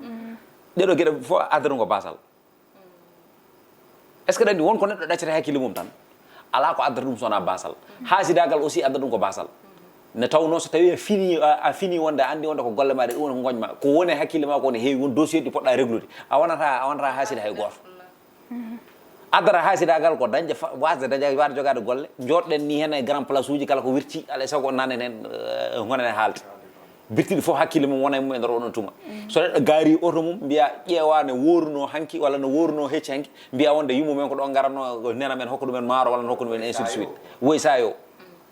Ɗeɗo geɗe fof addata ɗum ko baasal. Est-ce que ɗanndi won ko neɗɗo ɗaccata hakkille mum tan? Alaa ko addata ɗum so wonaa baasal. Haasidaagal aussi addata ɗum ko baasal. Ne tawnoo so tawii a fini, a, a fini wonde a anndi wonde ko golle maaɗe, ɗum woni ko ngoñ ma. Ko woni e hakkille ma ko ne heewi, won dossier ɗi poɗɗa réglude. A wonata, a wonata haasida hay gooto. Addata haasidaagal ko dañde fa-, waasde dañde, waasde jogaade golle. Njooɗɗen ni heen e grand place uji kala ko wirti, alaa e sago nanen heen, eh, ngonen e haalde. Birtiiɗo fof hakkille mum wona e mum e nder oɗon tuma. So neɗɗo gaari oto mum, mbiya ƴeewa no woorunoo hanki walla no woorunoo hecci hanki, mbiya wonde yummu men ko ɗo ngaratnoo nena men hokka ɗumen maaro walla no hokka ɗumen ainsi de suite. Woy sa yo,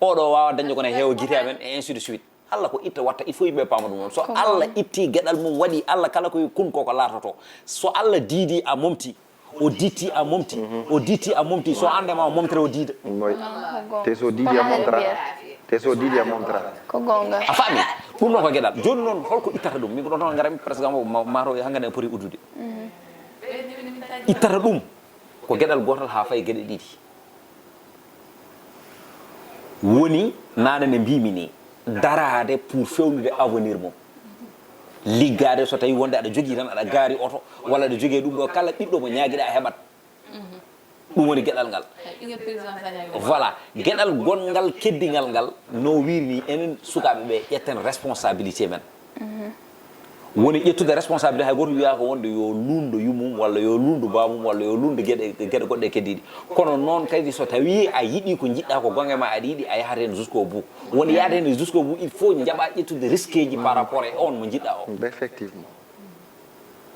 oɗo waawa dañde ko ne heewa gite amen e ainsi de suite. Allah ko itta watta, il faut yimɓe paama ɗum noon. So Allah itti geɗal mum waɗi, Allah kala ko kun koko laatoto. So Allah diidi a momti, o ditti a momti, o ditti a momti, so ande ma o momtere o diida. Moy. Te so diidi a momtara. Te so diidi a momtara. Ko goonga. A faami? Ɗum noon ko geɗal. Jooni noon holko ittata ɗum? Min ko ɗon tan ngarami, presque ma, ma, maaro hannde ne poti uddude. Ittata ɗum ko geɗal gootal haa fayi geɗe ɗiɗi. Woni naane ne mbimi ni, daraade pour fewnude avenir mum. Liggaade so tawi wonde aɗa jogii tan, aɗa gaari oto, walla aɗa jogii ɗum ɗo, kala ɓiɗɗo mo ñaagiɗa heɓat. Ɗum woni geɗal ngal. Voilà, geɗal gonngal keddingal ngal, no wiiri ni, enen sukaaɓe ɓe ƴetten responsabilité men. Woni ƴettude responsabilité, hay gooto wiyaaka wonde yo luundo yummum walla yo luundo baamum walla yo luundo geɗe, geɗe goɗɗe keddiiɗe. Kono noon kadi so tawii a yiɗii ko njiɗɗaa ko goonga ma aɗa yiɗi, a yahat heen jusqu'au bout. Woni yaade heen jusqu'au bout, il faut njaɓaa ƴettude risqueji par rapport e on mo njiɗɗaa o. Effectivement.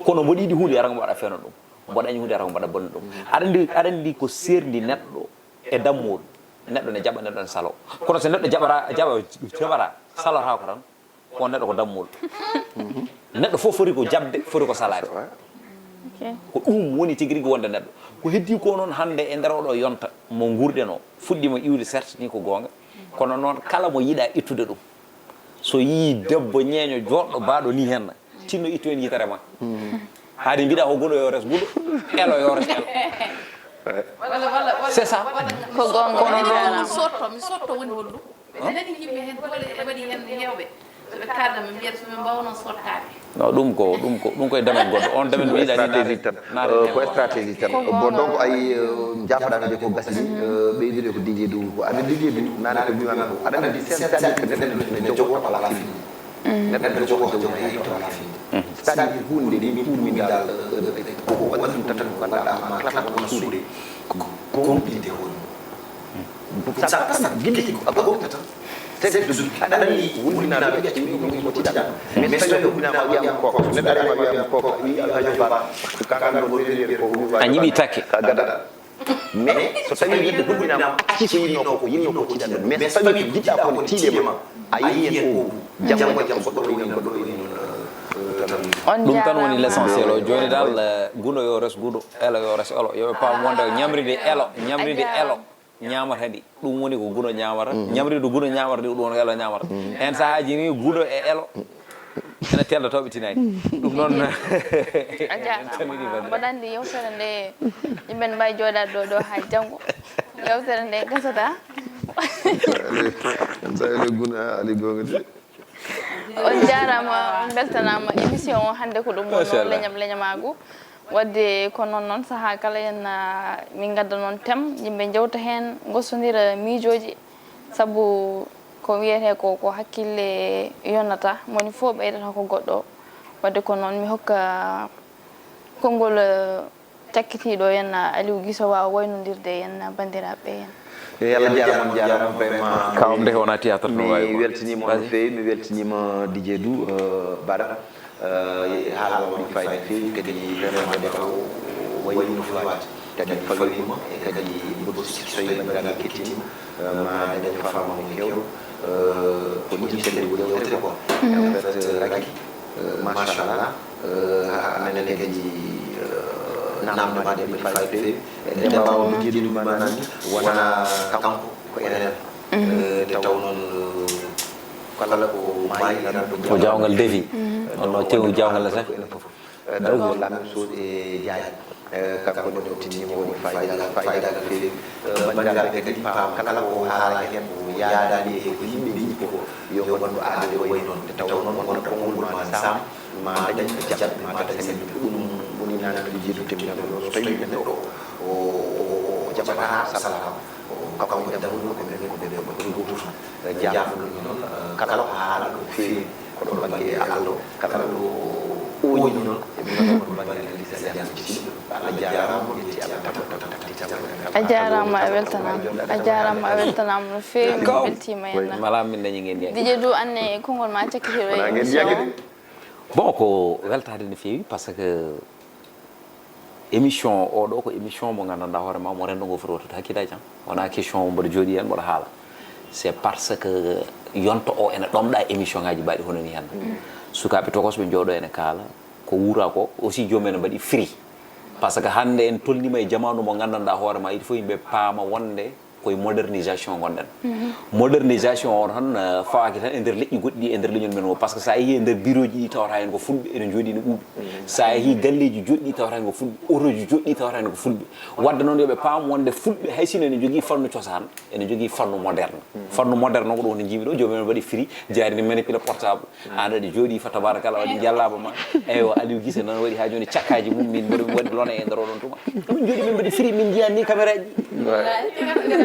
Kono mboɗo yiɗi huunde, yara ko mbaɗa feewna ɗum. Mboɗo añi huunde, yara ko mbaɗa bonna ɗum. Aɗa anndi, aɗa anndi ko seerndi neɗɗo e dammuwol. Neɗɗo ne jaɓa, neɗɗo ne saloo. Kono so neɗɗo jaɓata, jaɓa, jaɓata, salotaako tan, on neɗɗo ko dammuwol. Neɗɗo fof foti ko jaɓde, foti ko salaade. Ok. Ko ɗum woni tigi rigi wonde neɗɗo. Ko heddii ko noon hannde e nder oɗo yonta mo nguurɗen o, fuɗɗiima iwde, certes ni ko goonga. Kono noon kala mo yiɗa ittude ɗum. So yii debbo ñeeño jooɗɗo baaɗo ni heen, tinno ittu heen yitere ma. Haade mbiɗa ko guɗo yo res guɗo, elo yo res elo. C'est ça. Ko goonga. Kono noon mi sotto, mi sotto woni holɗum? Ɓe nani yimɓe heen doole e waɗi heen heewɓe. So ɓe kaalna mi mbiyata so ɓe mbaawnoo sottaade. Non, ɗum ko, ɗum ko, ɗum koye domaine goɗɗo. On domaine mi yiɗani stratégie tan. Naare, euh, ko stratégie tan. Ko bon, donc ay, euh, jaafoɗaade ko gasini, euh, ɓeydude ko Didier Doudou ko. Aɗa Didier Doudou, naane ko mbimami ko. Aɗa anndi c'est-à-dire que neɗɗo ne jogoo ala fini. Neɗɗo ne jogoo jawdi hay to ala fini. C'est-à-dire huunde ni pour min dal, euh, ko waɗi ɗum tan ko ganduɗa ma kala ko suude. Ko, ko ɗum ɓiɗde hoore mum. Sa pasat gilli ko a gomɗata. C'est que aɗa anndi wulbinaaɗo ɓe ƴetti wi ɗum ko tiɗan. Mais so tawi wulbinaama wiyama koko, so neɗɗo arima wiyama koko, wi Alhaji Ba, kakan ɗo woni ko wi. A ñiɓi takke. Ka gada. Mais so tawi yimɓe wulbinaama acci ko yinno ko, yinno ko tiɗan. Mais so tawi jiɗɗa ko tiiɗe ma, a yi hen o janngo janngo goɗɗo woni noon, goɗɗo woni noon. On jaaraama. Ɗum tan woni l'essentiel o. Jooni dal, eh, guɗo yo res guɗo, elo yo res elo. Yo ɓe paam wonde ñamride elo, ñamride elo. Ñaamata ɗi. Ɗum woni ko guɗo ñaamata. Ñamri ɗo guɗo ñaamata ɗi, ko ɗum woni ko elo ñaamata. Heen sahaaji ni guɗo e elo. Ene tellotooɓe tinaani. Ɗum noon. A jaaraama. Mbaɗa anndi yewtere nde yimɓe ne mbaawi jooɗaade ɗo ɗo haa janngo. Yewtere nde gasata. Sa ele guna ali goonga de. On jaaraama, on mbeltanaama. Émission o hannde ko ɗum wonno leñam leñamaagu. Wadde ko noon noon sahaa kala en min ngadda noon tem yimɓe njewta heen ngosondira miijooji. Sabu ko wiyetee ko ko hakkille yonnata moni fof ɓeydata ko goɗɗo. Wadde ko noon mi hokka konngol cakkitiiɗo en Aliou Guisso waawa waynondirde en banndiraaɓe en. Yo Allah jaaraama on jaaraama vraiment. Kawam de wona théâtre no mi wawi. Weltiniima on no feewi, mi weltiniima Didier Dou Bara. Haala waɗi fayida no feewi kadi vraiment de ko wayi no foti waade. Kadi fawima e kadi mboɗo sikki so tawi banndiraaɓe kettiima ma daño faamamuya keewɗo. Ko nii celliri woni yewtere quoi. En fait raki machallah. Amen kadi namde ma ɗe mbaɗi fayida feewi. Nde mbaawa no jeeɗiɗum ma nani wona kanko ko enen. Nde taw noon kala ko maayi Ko jawngal defi. Onno tew jawngal la sax. Ɗo la même chose e Diagne. Kanko ne o tinni mo woni fayida fayida no feewi. Banndiraaɓe kadi paam kala ko haala heen ko yaadaani e ko yimɓe njiɗi ko yo ngonɗo aade wayi noon nde taw noon wona konngol ma sam ma dañ ko jaɓɓe ma dañ sen ɗum woni nanaɗo jeeɗu temminano ɗo so tawi neɗɗo o jaɓata salaama. Kanko dammuɗo ko men ko ɓe ko ɗum gotum. Jaafuɗo noon kala ko haala ɗo feewi ko ɗo bannge allo kala ɗo ooñi noon e ɗum ɗo bannge alisa jam jiɗɗo. Allah jaaraama yetti Allah tama tama tama tama. A jaaraama a weltanaama a jaaraama a weltanaama no feewi min weltiima en. Mala min dañi ngeen yaji. Didier Dou anne konngol ma cakkitiiɗo e émission o. Bon ko weltaade no feewi parce que émission oɗo ko émission mo nganndanɗaa hoore ma mo renndo ngo foti waɗtude hakkillaaji tan. Wonaa question mboɗo jooɗii heen mboɗo haala. C'est parce que yonto o ene ɗomɗa émission ngaji mbaɗi hono ni hannde. Sukaaɓe tokos ɓe njooɗo ene kaala ko wuura ko aussi joomum ene mbaɗi fri. Parce que hannde en tolniima e jamaanu mo nganndanɗaa hoore ma il faut yimɓe paama wonde koye modernisation ngonɗen. Modernisation o tan fawaaki tan e nder leƴƴi goɗɗi e nder leñol men o parce que sa yeehi e nder bureau ji ɗi tawata heen ko fulɓe ene njooɗi ene ɓuuɓi. Sa yeehi galleeji joɗɗi tawata heen ko fulɓe, otoji joɗɗi tawata heen ko fulɓe. Wadde noon yooɓe paam wonde fulɓe hay sino ene njogii fannu cosaan ene njogii fannu moderne. Fannu moderne o ko ɗum woni jiimi ɗo joomum en mbaɗi fri jaari ne manipule portable. An aɗa jooɗi fa tabarakallah waɗi jallaaba ma. Eywa Aliou Guissé noon waɗi ha joni cakkaji mum min mboɗo mi waɗi lona e nder oɗon tuma. Min jooɗi min mbaɗi fri min jiyan ni caméra ji.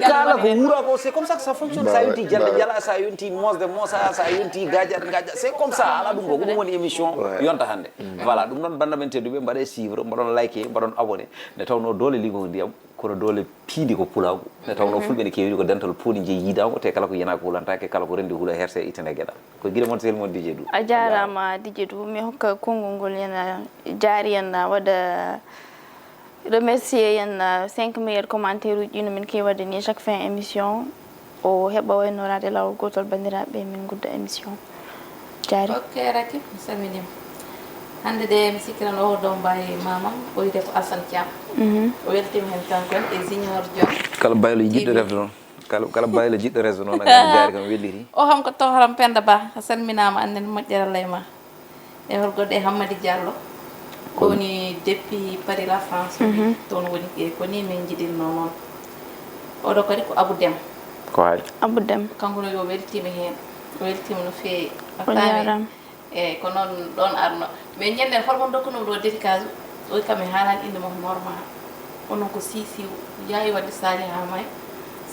Kala ko wuura ko c'est comme ça que ça fonctionne. Sa yonti jalla jala sa yonti mosde mosa sa yonti gajat gaja c'est comme ça ala ɗum ɗo ko ɗum woni émission yonta hannde. Voilà ɗum noon banda men tedduɓe mbaɗe suivre mbaɗon like mbaɗon abonné nde tawno doole ligo ndiyam. Kono doole piindi ko pulaagu nde tawnoo fulɓe ne keewiri ko dental pooɗi jeyi yiidaango te kala ko yinaaka hulantaake kala ko renndi hula herse ittane geɗal. Ko gila mon sel mon Didier Dou. A jaaraama Didier Dou mi hokka konngol ngol yana jaari yana waɗa remercier yana cinq meilleur commentaire uji ɗi no min keewi waɗde ni chaque fin émission. O heɓa waynoraade laawol gootol banndiraaɓe min ngudda émission. Jaari. Ok Raki mi salminiima. Hannde de mi sikkiran o ɗo mbawi mamam o wiyetee ko Alsan Thiam. O weltiima heen kanko ne e Junior John. Kala baylo jiɗɗo refde noon kala kala baylo jiɗɗo resde noon a jaari kam welliti. O kam ko tohram Penda Ba a salminaama annen moƴƴere lay ma. E hol goɗɗo e Hammadi Diallo. Ko woni depuis Paris la France. Toon woni e ko ni min njiɗirno noon. Oɗo kadi ko Abou Dem. Ko hay. Abou Dem. Kanko no yo weltiima heen o weltiima no feewi. A faami. Eeyi ko noon ɗoon arno mais ñanden holmo dokkunoo ɗo dédicace o kam mi haalaani innde makko normal. Onon ko sisiw yaawi waɗde sali haa may.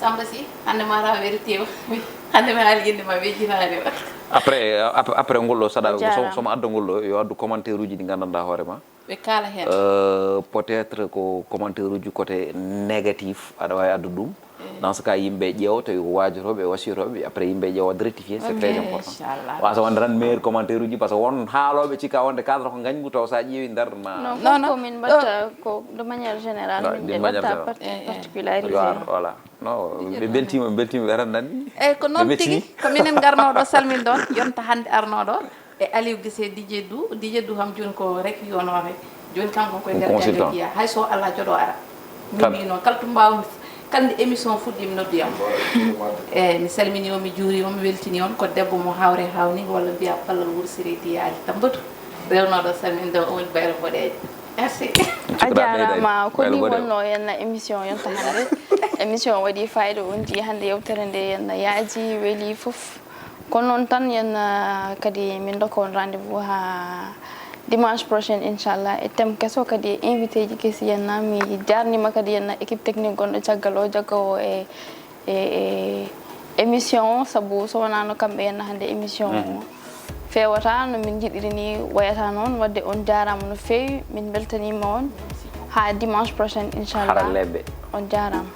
Samba si hannde mataw weritima. Hannde mi haali innde ma wejjitaade ma. Après après ngol ɗo saɗa somo adda ngol ɗo yo addu commentaire uji ɗi nganndanɗaa hoore ma. Ɓe kaala heen. Peut être ko commentaire uji côté négatif aɗa waawi addude ɗum. Dans ce cas yimɓe ƴeewa tawi ko waajotooɓe e wasiyotooɓe après yimɓe ƴeewa waɗde rectifié c'est très important. Wasa wonde tan meilleur commentaire uji parce que won haalooɓe cikka wonde cadre ko ngañgu taw sa ƴeewi nder ma. Non non ko min mbatta ko de manière générale min ɓe mbatta particularisé. Voilà non ɓe beltima ɓe beltima ɓe renndani. Eyyi ko noon tigi ko minen ngarnooɗo salminɗon yonta hannde arnooɗo. E Aliou Guissé Didier Dou, Didier Dou kam jooni ko rek yonooɓe. Jooni kanko koye nder galle o jeyaa. Hay so Allah joɗo ara. Min mi noon kala to mbaawmi Kala nde émission fuɗɗi mi noddi am. Eyi, mi salmini on, mi juuri on, mi weltini on. Ko debbo mo hawre hawni walla mbiya ballal wuro Sireydi Yaali Tambatu. Rewnooɗo salminde o woni Baylo Boɗeejo. Merci. A jaaraama. Ko ni wonno yenna émission yonta hannde. Émission waɗi fayida, on jii hannde yewtere nde yenna yaaji, weli fof. Kono noon tan yenna kadi min ndokka on rendez-vous haa dimanche prochain inchallah, e thème keso kadi e invité ji kesi yenna. Mi jaarnima kadi yenna équipe technique gonɗo caggal o, jaggawo e e e émission o, sabu so wonaano kamɓe yenna hannde émission o feewata no min njiɗiri ni, wayata noon. Wadde on jaaraama no feewi, min mbeltaniima on. Haa dimanche prochain inchallah. Haralleeɓe. On jaaraama.